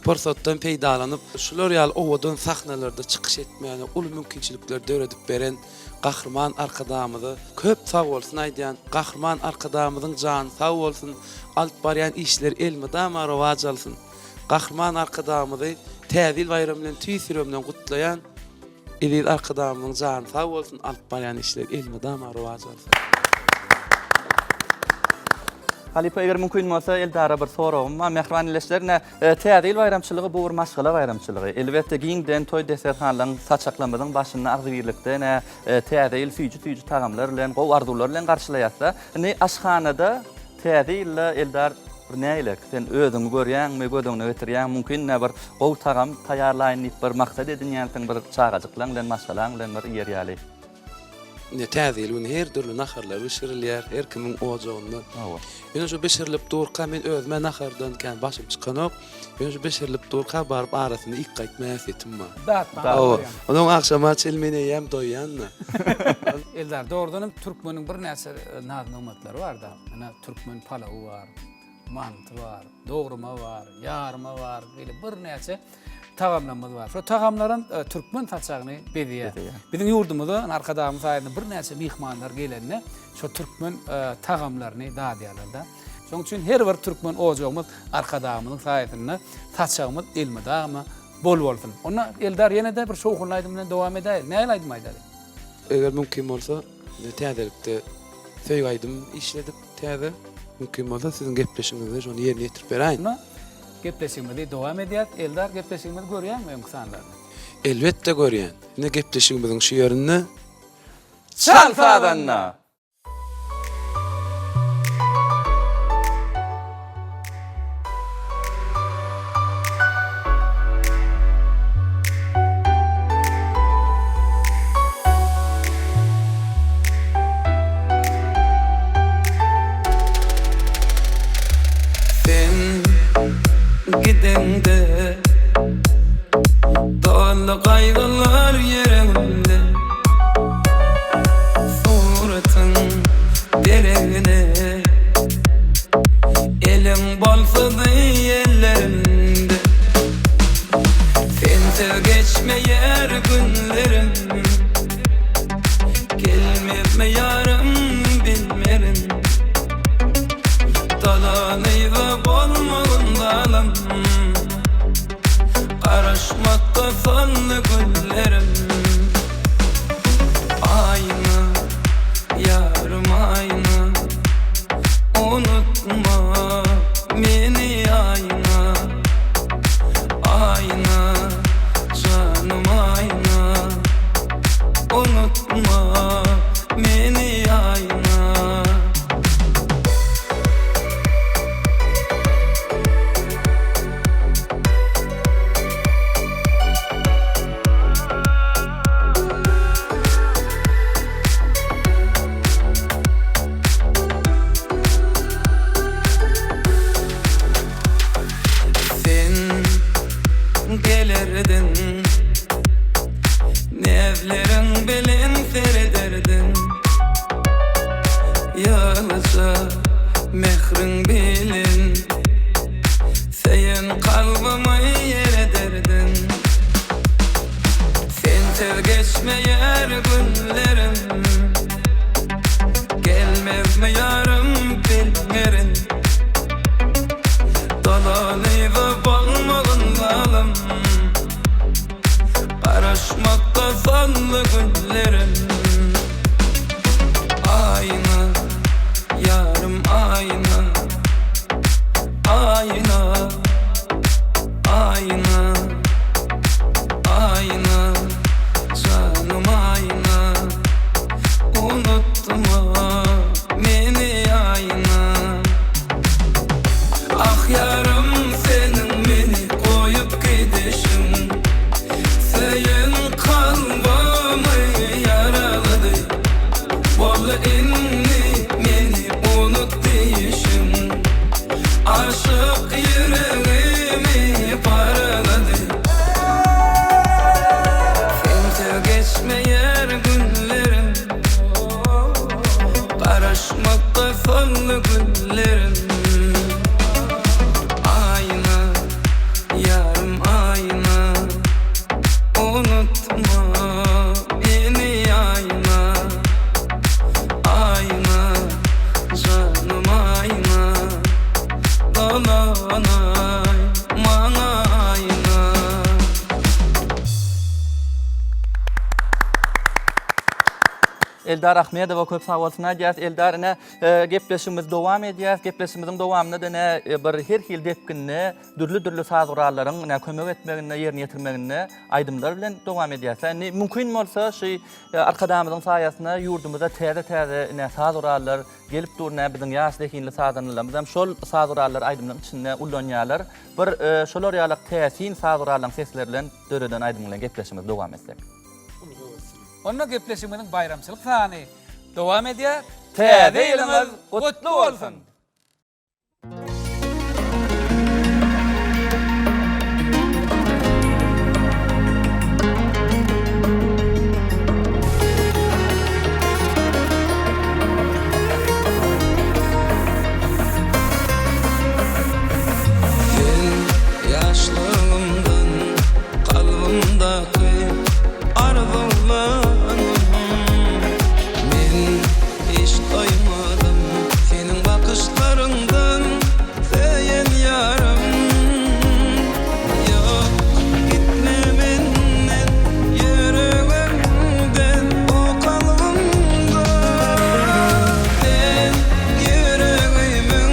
Speaker 11: Pursatdan peýdalanyp, şular ýaly owadan sahnalarda çykyş etmäne uly mümkinçilikler döredip beren Gahryman Arkadagymyza köp sag bolsun aýdýan. Gahryman Arkadagymyzyň jany sag bolsun, alyp barýan işleri elmydama rowaç alsyn. Gahryman Arkadagymyzy Täze ýyl baýramy bilen tüýs ýüregimden gutlaýan. Eziz Arkadagymyzyň jany sag bolsun alyp barýan işleri elmydama rowaç alsyn.
Speaker 2: Halypa eger mümkin bolsa Eldara bir soragym bar. Mähriban ildeşler ine Täze ýyl baýramçylygy bu bir maşgala baýramçylygy. Elbetde giňden toý desterhanlaryň saçaklarymyzyň başynda agzybirlikde ine Täze ýyl süýji süýji tagamlar bilen gowy arzuwlar bilen garşylaýasda. Indi aşhanada Täze ýylda Eldar bir nägilek, sen özüňi görýäňmi, göz öňüne getirýäňmi, mümkin ine bir gowy tagam taýýarlaýyn diýip bir maksat edinýänsiň bir çagajyklaň bilen, maşgalaň bilen bir iýer ýaly.
Speaker 11: Ine Täze ýyl güni her dürli naharlar bişirilýär, her kimiň ojagynda. Hawa. Ýöne şu bişirilip durka men özüme nahardan kän başym çykanok. Ýöne şu bişirilip durka baryp arasynda iýip gaýtma häsiýetim bar.
Speaker 1: Datman Hawa.
Speaker 11: Onuň agşama çenli men eýýäm doýýan-da.
Speaker 1: Eldar, dogrudan hem türkmeniň birnäçe naz-nygmatlary bar-da. Ine, türkmen palawy bar, manty bar, dogruma bar, ýarma bar, beýle birnäçe tagamlarymyz bar. Şo tagamlaram türkmen saçagyny bezeýär. Biziň ýurdumyza Arkadagymyz saýasynda birnäçe myhmanlar gelende şo türkmen tagamlaryny dadýarlar-da. Şonuň üçin her bir türkmen ojagymyz Arkadagymyzyň saýasynda saçagymyz elmydama bol bolsun. Onda Eldar ýene-de bir şowhunly aýdym bilen dowam edäýeli. Nähili aýdym aýdaly?
Speaker 11: Eger mümkin bolsa, täzelikde söýgi aýdym işledik täze. Mümkin bolsa siziň gepleşigiňizde şony ýerine ýetirip beräýin.
Speaker 1: Onda gepleşigimizi dowam edýäs. Eldar gepleşigimizi görýäňmi öňki sanlaryny?
Speaker 11: Elbetde görýän. Ine gepleşigimiziň şu ýerinde.
Speaker 2: Çal sazanda!
Speaker 6: Sen gideňde Doldy gaýgylar ýüregimde Suratyň deregine Eliň bolsady ellerimde Sensiz geçmeýär günlerim Gelmezmi ýarym bilmerin Dolan yza bolmagyn zalym Garaşmakda soldy günlerim Aýna, ýarym aýna Unutma meni aýna Aýna, janym aýna Unutma meni aýna. Sen gelerdiň Näzleriň bilen serederdiň Ýalyja mähriň bilen Söýen kalbymy ýerederdiň Sensiz geçmeýär günlerim Gelmezmi ýarym bilmerin Dolan yza bolmagyn zalym Garaşmakda sanly günlerim Aýna, ýarym aýna Aýna, aýna Aýna, janym aýna Unutma meni aýna Ah ýarym seniň.
Speaker 2: Eldar Ahmedowa köp sag bolsun aýdýarys. Eldar ine gepleşigimizi dowam edýäris. Gepleşigimiziň dowamynda-da ine bir her hili depginde dürli-dürli saz gurallaryň ine kömek etmeginde, ýerine ýetirmeginde aýdymlar bilen dowam edýäris. Indi mümkin bolsa şu Arkadagymyzyň saýasynda ýurdumyza täze-täze ine saz gurallar gelip dur. Ine biziň ýaş zehinli sazandalarymyz hem şol saz gurallary aýdymlaryň içinde ullanýarlar. Bir şolar ýalak täsin saz gurallaryň sesleri bilen döreden aýdymyň bilen gepleşigimizi dowam etsek.
Speaker 1: Uly höwes bilen. Onda gepleşigimiziň baýramçylyk sany dowam edýär.
Speaker 2: Täze ýylyňyz gutly bolsun!
Speaker 6: Men ýaşlygymdan kalbymdaky arzuwlarym Men hiç doýmadym seniň bakyşlaryňdan söýen ýarym Ýok gitme menden ýüregimden o kalbymdan Sen ýüregimiň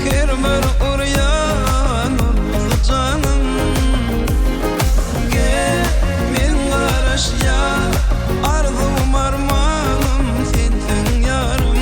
Speaker 6: her bir urýan urgusy janym Gel men garaşýan arzuwym armanym sensiň ýarym.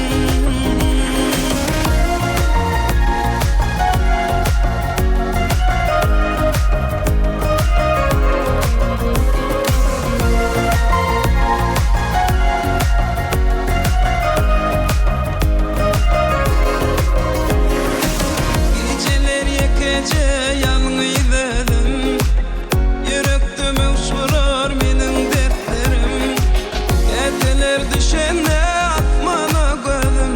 Speaker 6: Gijeler ýekeje ýalňyz özüm Ýürekde möwç urar meniň dertlerim Käteler düşende asmana gözüm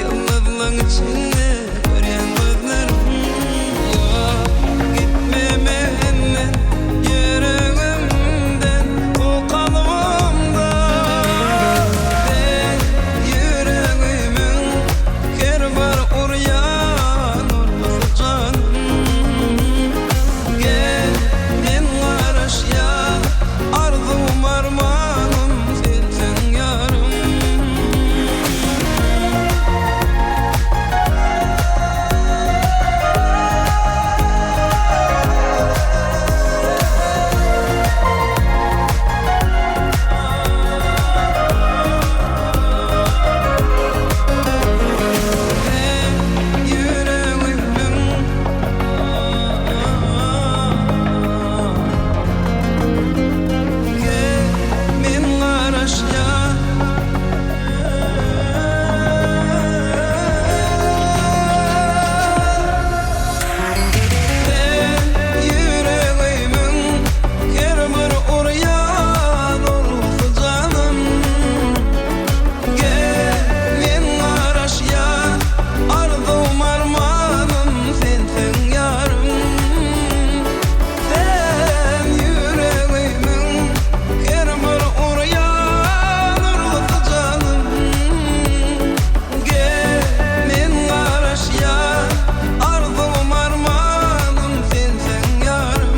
Speaker 6: Ýyldyzlaň içinde görýän gözlerim Ýok gitme menden ýüregimden bu kalbymdan Sen ýüregimiň her bir urýan urgusy janym Gel men garaşýan arzuwym armanym sensiň ýarym. Sen ýüregimiň Gel men garaşýan. Sen ýüregimiň her bir urýan urgusy janym. Gel men garaşýan arzuwym armanym sensiň ýarym. Sen ýüregimiň her bir urýan urgusy janym. Gel men garaşýan arzuwym armanym sensiň ýarym.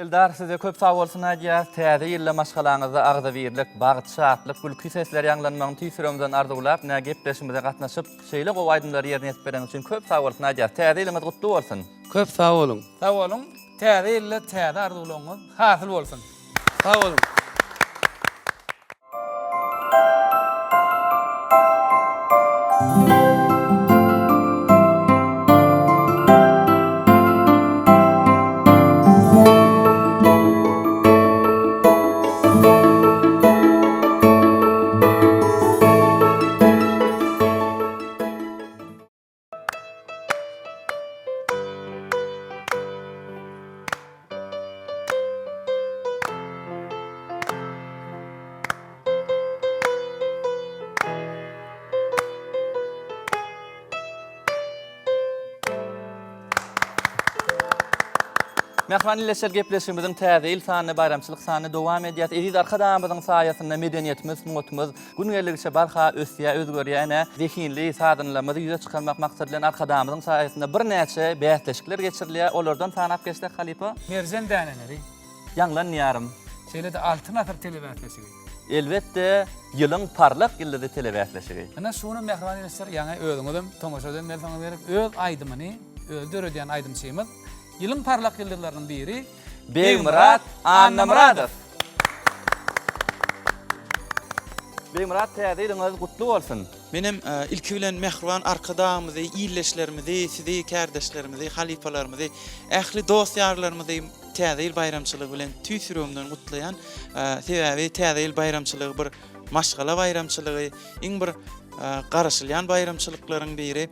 Speaker 2: Eldar size köp sag bolsun aýdýas. Täze ýylda maşgalaňyzda agzybirlik, bagt, şatlyk, gülki sesleri ýaňlanmagyny tüýs ýüregimizden arzuwlap, nä gepleşigimize gatnaşyp, şeýle gowy aýdymlary ýerine ýetirip bereniňiz üçin köp sag bolsun aýdýas. Täze ýylyňyz gutly bolsun!
Speaker 11: Köp sag boluň.
Speaker 1: Sag boluň. Täze ýylda täze arzuwlaryňyz hasyl bolsun.
Speaker 11: Sag boluň.
Speaker 2: Mähriban ildeşler gepleşigimiziň täze ýyl sanyny baýramçylyk sanyny dowam edýäs. Eziz Arkadagymyzyň saýasynda medeniýetimiz, sungatymyz Gün geldigiçe barha ösýär, özgerýär. Ine, zehinli sazandalarymyzy ýüze çykarmak maksady bilen Arkadagymyzyň saýasynda birnäçe bäsleşikler geçirilýär. Olardan sanap geçsek, halypa.
Speaker 1: Merjen däneleri.
Speaker 2: Ýaňlan diýarym.
Speaker 1: Şeýle-de Altyn asyr telebäsleşigi.
Speaker 2: Elbetde, Ýylyň parlak ýyldyzy telebäsleşigi.
Speaker 1: Ine, şuny mähriban ildeşler, ýaňy özüňizem tomaşa eden bolsaňyz gerek, öz aýdymyny özi döredýän aýdymçymyz, ýylyň parlak ýyldyzlarynyň biri
Speaker 2: Begmyrat Annamyradow. Begmyrat täze ýylyňyz gutly bolsun!
Speaker 12: Menem ilki bilen mähriban Arkadagymyzy, ildeşlerimizi, sizi, kärdeşlerimizi, halypalarymyzy, ähli dost-ýarlarymyzy Täze ýyl baýramçylygy bilen tüýs ýüregimden gutlaýan. Sebäbi Täze ýyl baýramçylygy bir maşgala baýramçylygy, iň bir garaşylýan baýramçylyklaryň biri.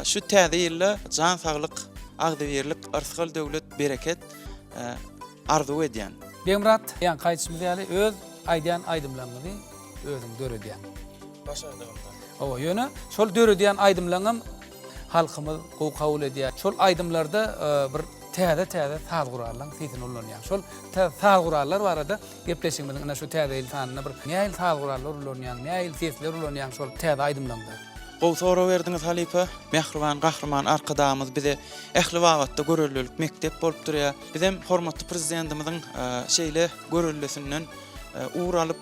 Speaker 12: Şu täze ýylda jan saglyk, agzybirlik, yrsgal-döwlet, bereket arzuw edýän.
Speaker 1: Begmyrat, ýaňky aýdyşymyz ýaly öz aýdýan aýdymlaryňyzy özüň döredýäň.
Speaker 12: Başardygymdan.
Speaker 1: Hawa, ýöne şol döredýän aýdymlaryňam halkymyz gowy kabul edýär. Şol aýdymlarda bir täze-täze saz gurallaryň sesini ulanýaň. Şol saz gurallar barada gepleşigimiziň ine şu täze ýyl sanynda bir nähili saz gurallar ulanýaň, nähili sesler ulanýaň şol täze aýdymlaryňda?
Speaker 12: Gowy sorag berdiňiz halypa. Mähriban Gahryman Arkadagymyz bize ähli babatda göreldelik mekdep bolup durýar. Bizem hormatly Prezidentimiziň şeýle göreldesinden ugur alyp,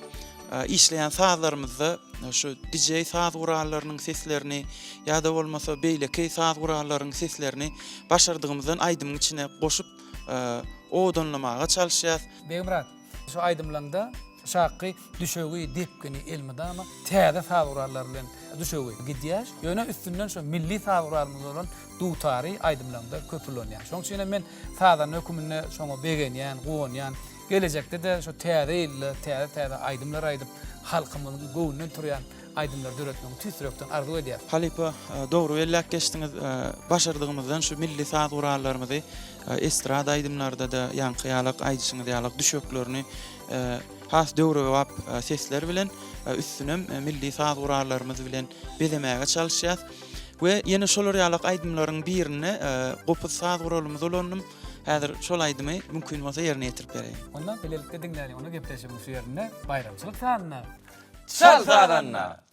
Speaker 12: Işleýän sazlarymyzda şu DJ saz gurallarynyň seslerini ýa-da bolmasa beýleki saz gurallaryň seslerini başardygymyzdan aýdymyň içine goşup owadanlamaga çalyşýas.
Speaker 1: Begmyrat, şu aýdymlaňda şaky düşegi, depgini elmydama täze saz gurallary bilen düşegi gidýär. Ýöne üstünden şu milli saz guralymyz bolan dutary aýdymlaňda köp ulanýaň. Şoň üçin hem men sazanda höküminde şoňa begenýän, guwanýan. Gelejekde-de şu täze ýylda täze-täze aýdymlar aýdyp, halkymyzyň göwnünden turýan aýdymlary döretmegiňi tüýs ýürekden arzuw edýäris.
Speaker 12: Halypa, dogry belläp geçdiňiz. Başardygymyzdan şu milli saz gurallarymyzy estrada aýdymlarda-da ýaňky ýalak aýdyşyňyz ýalak düşeklerini has döwrebap sesler bilen, üstünem milli saz gurallarymyz bilen bezemäge çalyşýas. We ýene şolar ýalak aýdymlaryň birinde gopuz saz guralymyzy ulandym. Häzir şol aýdymy mümkin bolsa ýerine ýetirip bereýin.
Speaker 1: Onda bilelikde diňläliň ony gepleşigiň şu ýerinde baýramçylyk sanynda.
Speaker 2: Çal sazanda!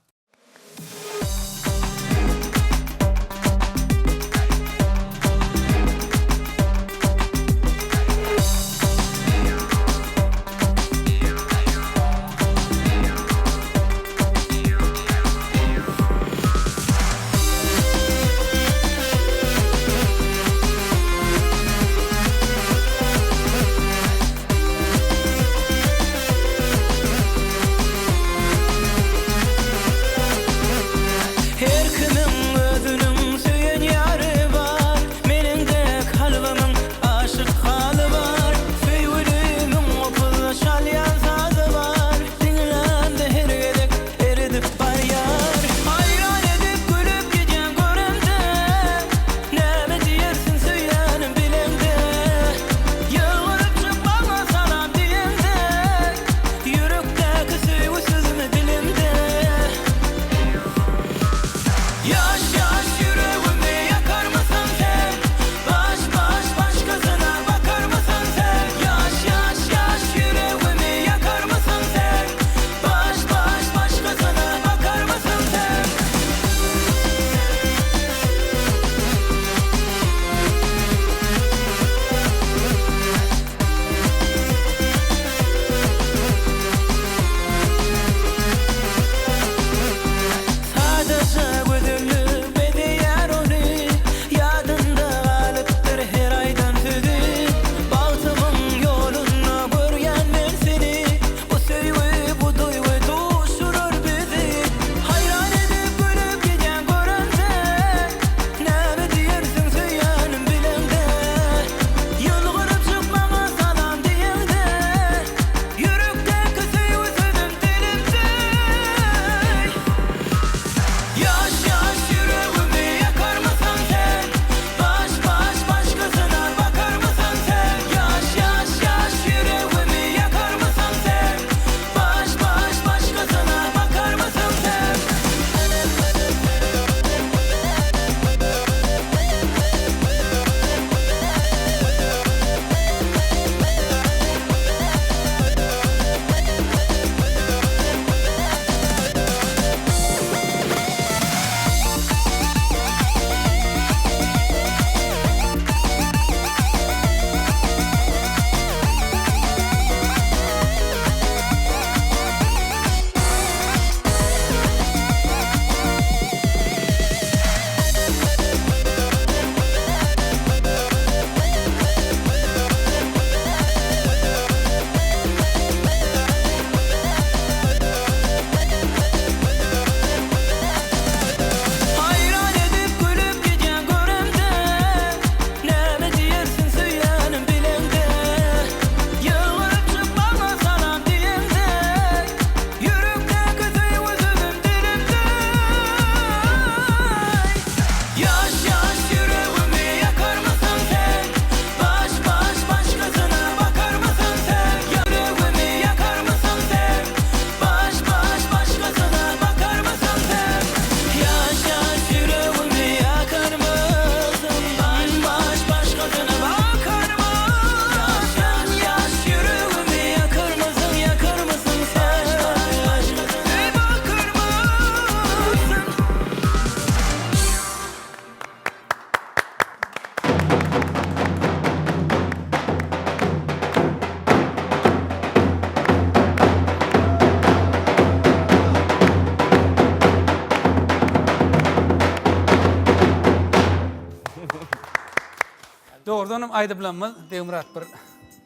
Speaker 1: Dogrudanam aýdymlarymyz Begmyrat bir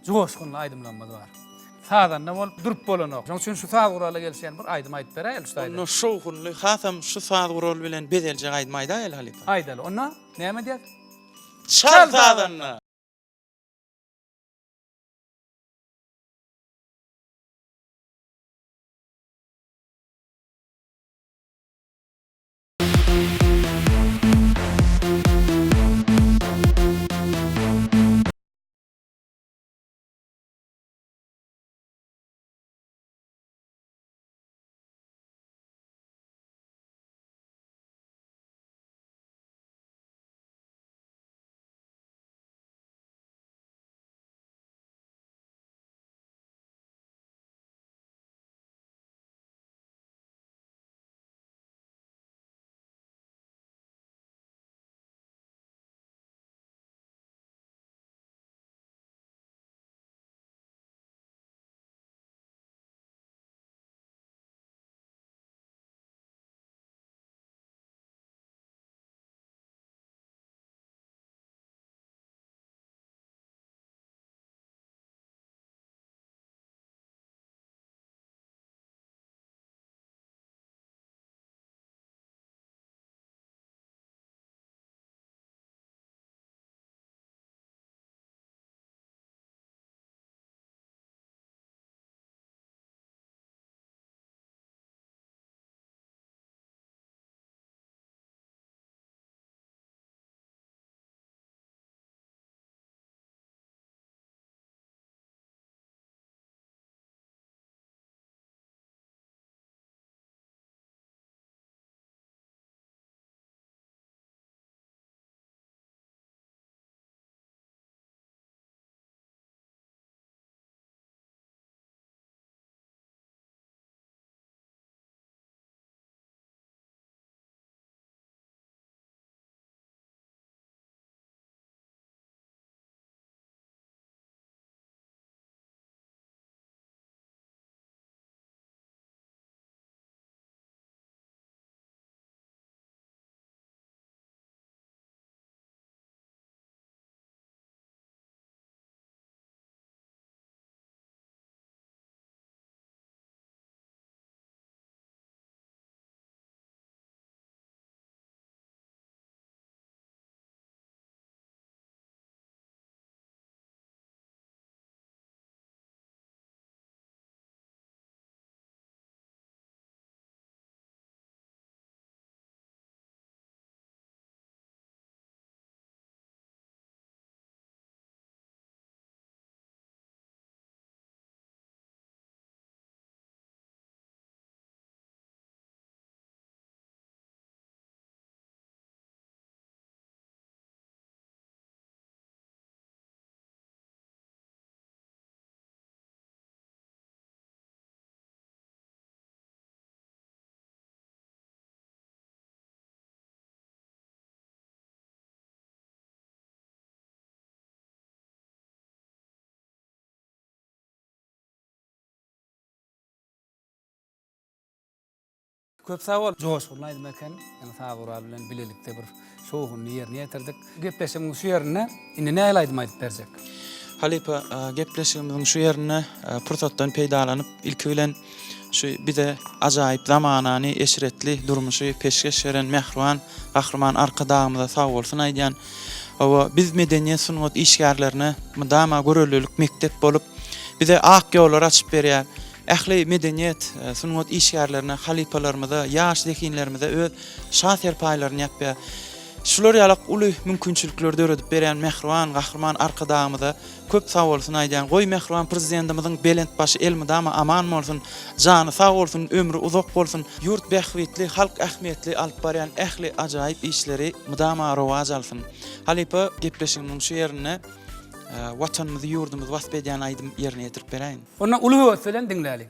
Speaker 1: joşgunly aýdymlarymyz bar. Sazanda bolup durup bolanok. Şonuň üçin şu saz gurala gelişýän bir aýdym aýdyp beräýeli şu taýda.
Speaker 12: Onda şowhunly, hasam şu saz guraly bilen bezeljek aýdym aýdaýaly halypa.
Speaker 1: Aýdaly. Onda näme diýýäs?
Speaker 12: Çal sazanda!
Speaker 1: Köp sag bol. Joşgunly aýdym eken. Ýaňy saz guraly bilen bilelikde bir şowhunly ýerine ýetirdik. Gepleşigimiziň şu ýerinde indi nähili aýdym aýdyp berjek?
Speaker 12: Halypa, gepleşigimiziň şu ýerinde pursatdan peýdalanyp, ilki bilen şu bize ajaýyp zamanany, eşretli durmuşy peşgeş beren mähriban Gahryman Arkadagymyza sagbolsun aýdýan. Hawa, biz medeniýet, sungat işgärlerine mydama göreldelik mekdep bolup, bize ak ýollary açyp berýär. Ähli medeniýet, sungat işgärlerine, halypalarymyza, ýaş zehinlerimize öz şa serpaýlaryny ýapýar. Şular ýalak uly mümkinçilikleri döredip berýän mähriban Gahryman Arkadagymyza köp sagbolsun aýdýan. Goý mähriban Prezidentimiziň belent başy elmydama aman bolsun, jany sag bolsun, ömri uzak bolsun, ýurt bähbitli, halk ähmiýetli alyp barýan ähli ajaýyp işleri mydama rowaç alsyn. Halypa gepleşigimiziň şu ýerinde Watanymyzy, ýurdumyzy wasp edýän aýdym ýerine ýetirip beräýiň.
Speaker 1: Onda uly höwes bilen diňläliň.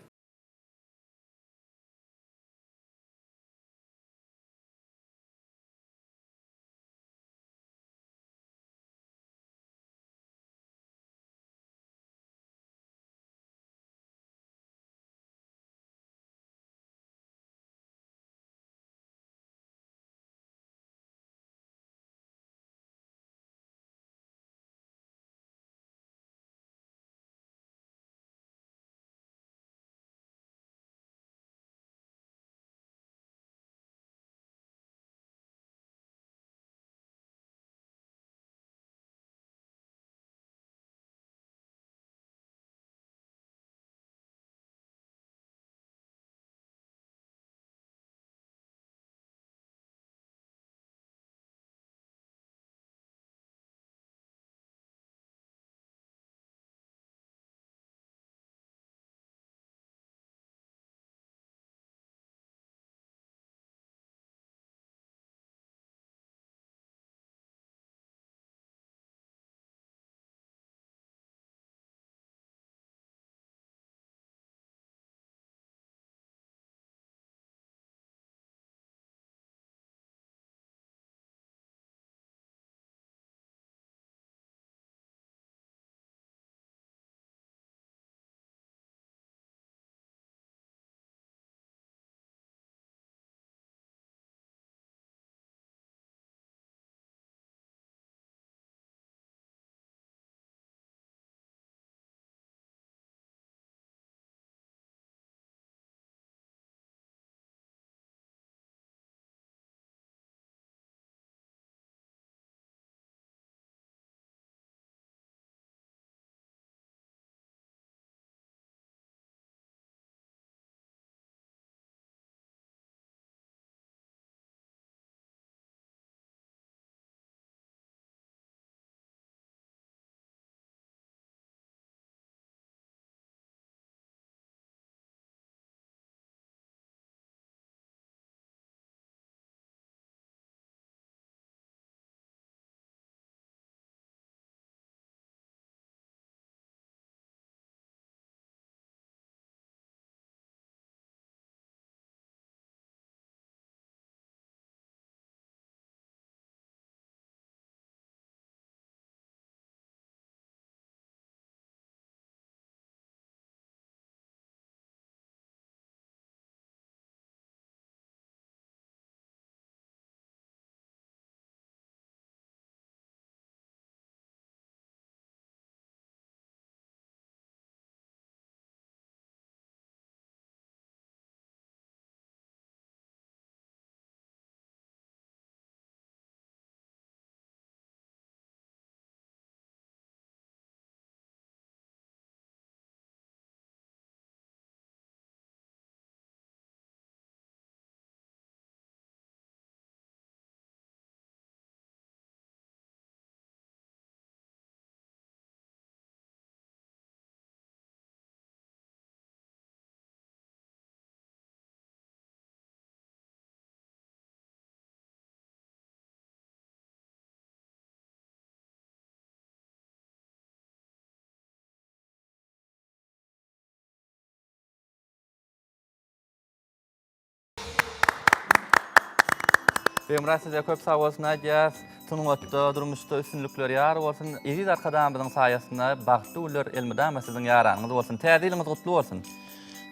Speaker 2: Begmyrat size köp sag bolsun aýdýas. Sungatda, durmuşda üstünlikler ýar bolsun. Eziz Arkadagymyzyň saýasynda bagtly günler elmydama siziň ýaranyňyz bolsun. Täze ýylyňyz gutly bolsun.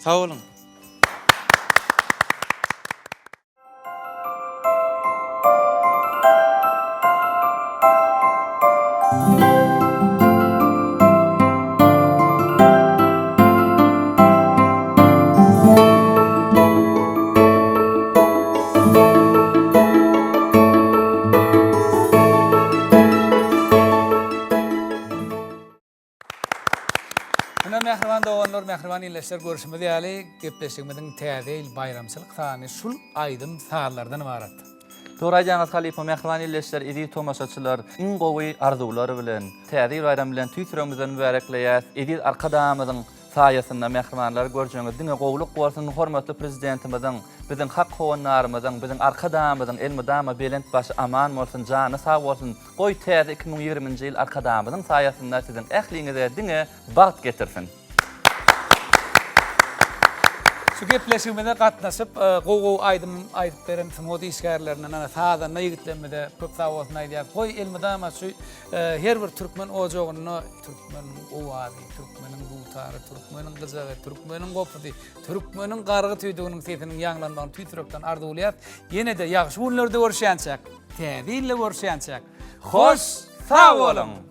Speaker 12: Sag boluň.
Speaker 1: Ine mähriban doganlar, mähriban ildeşler görşümiz ýaly gepleşigimiziň täze ýyl baýramçylyk sany şul aýdym sazlardan ybarat.
Speaker 2: Dogry aýdýaňyz halypa mähriban ildeşler eziz tomaşaçylar iň gowy arzuwlar bilen täze ýyl baýramy bilen tüýs ýüregimizden mübärekleýäs eziz Arkadagymyzyň saýasynda mähribanlar görjeňiz diňe gowluk bolsun hormatly Prezidentimiziň biziň hak howandarymyzyň biziň Arkadagymyzyň elmydama belent başy aman bolsun jany sag bolsun goý täze 2020-nji ýyl Arkadagymyzyň saýasynda siziň ähliňize diňe bagt getirsin.
Speaker 1: Şu gepleşigimize gatnaşyp gowy gowy aýdym aýdyp beren sungat işgärlerine ana sazanda ýigitlerimize köp sag bolsun aýdýas. Goý elmydama şu her bir türkmen ojagynda türkmeniň owazy, türkmeniň dutary, türkmeniň gyjagy, türkmeniň gopuzy, türkmeniň gargy tüýdüginiň sesiniň ýaňlanmagyny tüýs ýürekden arzuwlaýas. Ýene-de ýagşy günlerde görüşýänçäk, täze ýylda görüşýänçäk. Hoş sag boluň!